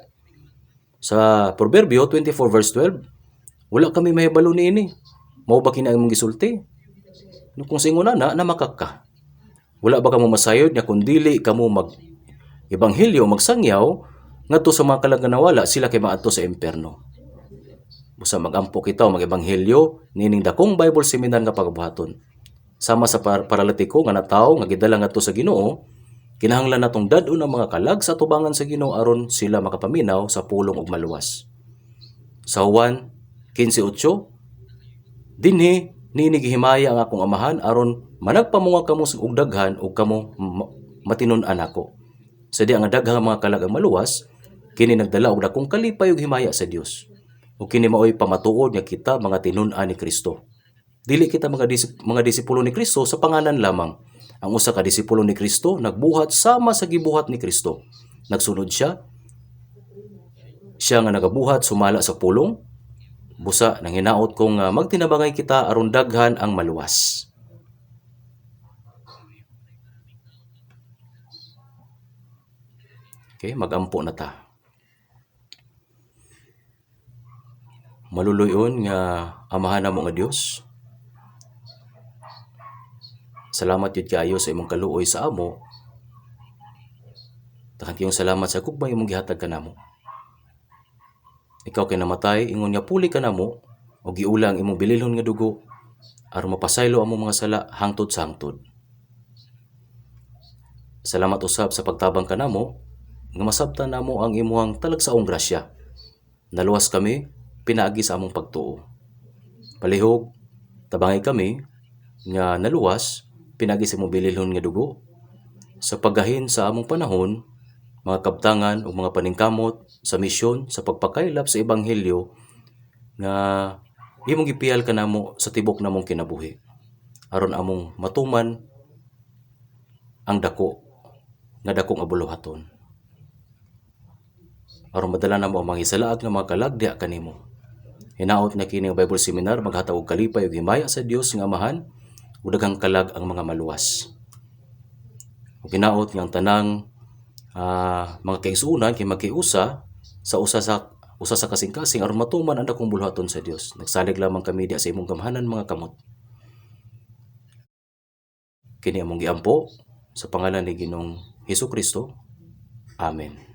Sa Proverbio 24 verse 12, "Wala kami mahibalo niini. Mao ba kini ang imong gisulti?" No, kung singon na namakak ka. Wala ba kamo masayod nga kung dili kamo mag ebanghelyo, magsangyaw ngadto sa mga kalag nga nawala, sila kay maadto sa impierno? Busa magampo kita o mag-ebanghelyo nining dakong Bible seminar nga pagbuhaton. Sama sa paralitiko nga natawo nga gidala ngadto sa Ginoo, kinahanglan natong dad-on ang mga kalag sa tubangan sa Ginoo aron sila makapaminaw sa pulong ug maluwas. Sa Juan 15:8, "Dinhi niini gihimaya ang akong Amahan aron managpamunga kamo og daghan ug kamo matinun-an nako." Sa di ang daghang mga kalag ang maluwas, kini nagdala og dakong kalipay ug himaya sa Dios. Ug kini maoy pamatuod nga kita mga tinun-an ni Kristo. Dili kita mga disipulo ni Kristo sa pangalan lamang. Ang usa ka disipulo ni Kristo nagbuhat sama sa gibuhat ni Kristo. Nagsunod siya. Siya nga nagabuhat sumala sa pulong. Busa nang hinaot kong magtinabangay kita aron daghan ang maluwas. Okay, magampo na ta. Maluluyon nga Amahan namo nga Dios. Salamat jud kaayo sa imong kaluoy sa amo. Daghan kayong salamat sa gugma imong gihatag kanamo. Ikaw kay namatay ingon nga puli kanamo ug giula ang imong bililhon nga dugo aron mapasaylo among mga sala hangtod sa hangtod. Salamat usab sa pagtabang kanamo nga masabtan namo ang imuhang talagsaong grasya. Naluwas kami pinaagi sa among pagtuo. Palihog tabangi kami nga naluwas pinaagi sa imong bililhon nga dugo sa paggahin sa among panahon, mga kabtangan ug mga paningkamot sa misyon sa pagpakaylap sa ebanghelyo nga imong gipiyal kanamo sa tibok namong kinabuhi aron among matuman ang dako nga dakong buluhaton. Aron madala namo ang mga hisalaag nga mga kalag diha kanimo. Hinaot na kini nga Bible Seminar maghatag og kalipay ug himaya sa Dios nga Amahan ug daghang kalag ang mga maluwas. Ug hinaot nga ang tanang mga kaigsuonan kay magkiusa sa usa sa kasing-kasing aron matuman ang dakong buluhaton sa Dios. Nagsalig lamang kami diha sa imong gamhanan mga kamot. Kini among giampo sa pangalan ni Ginoong Hesus Kristo. Amen.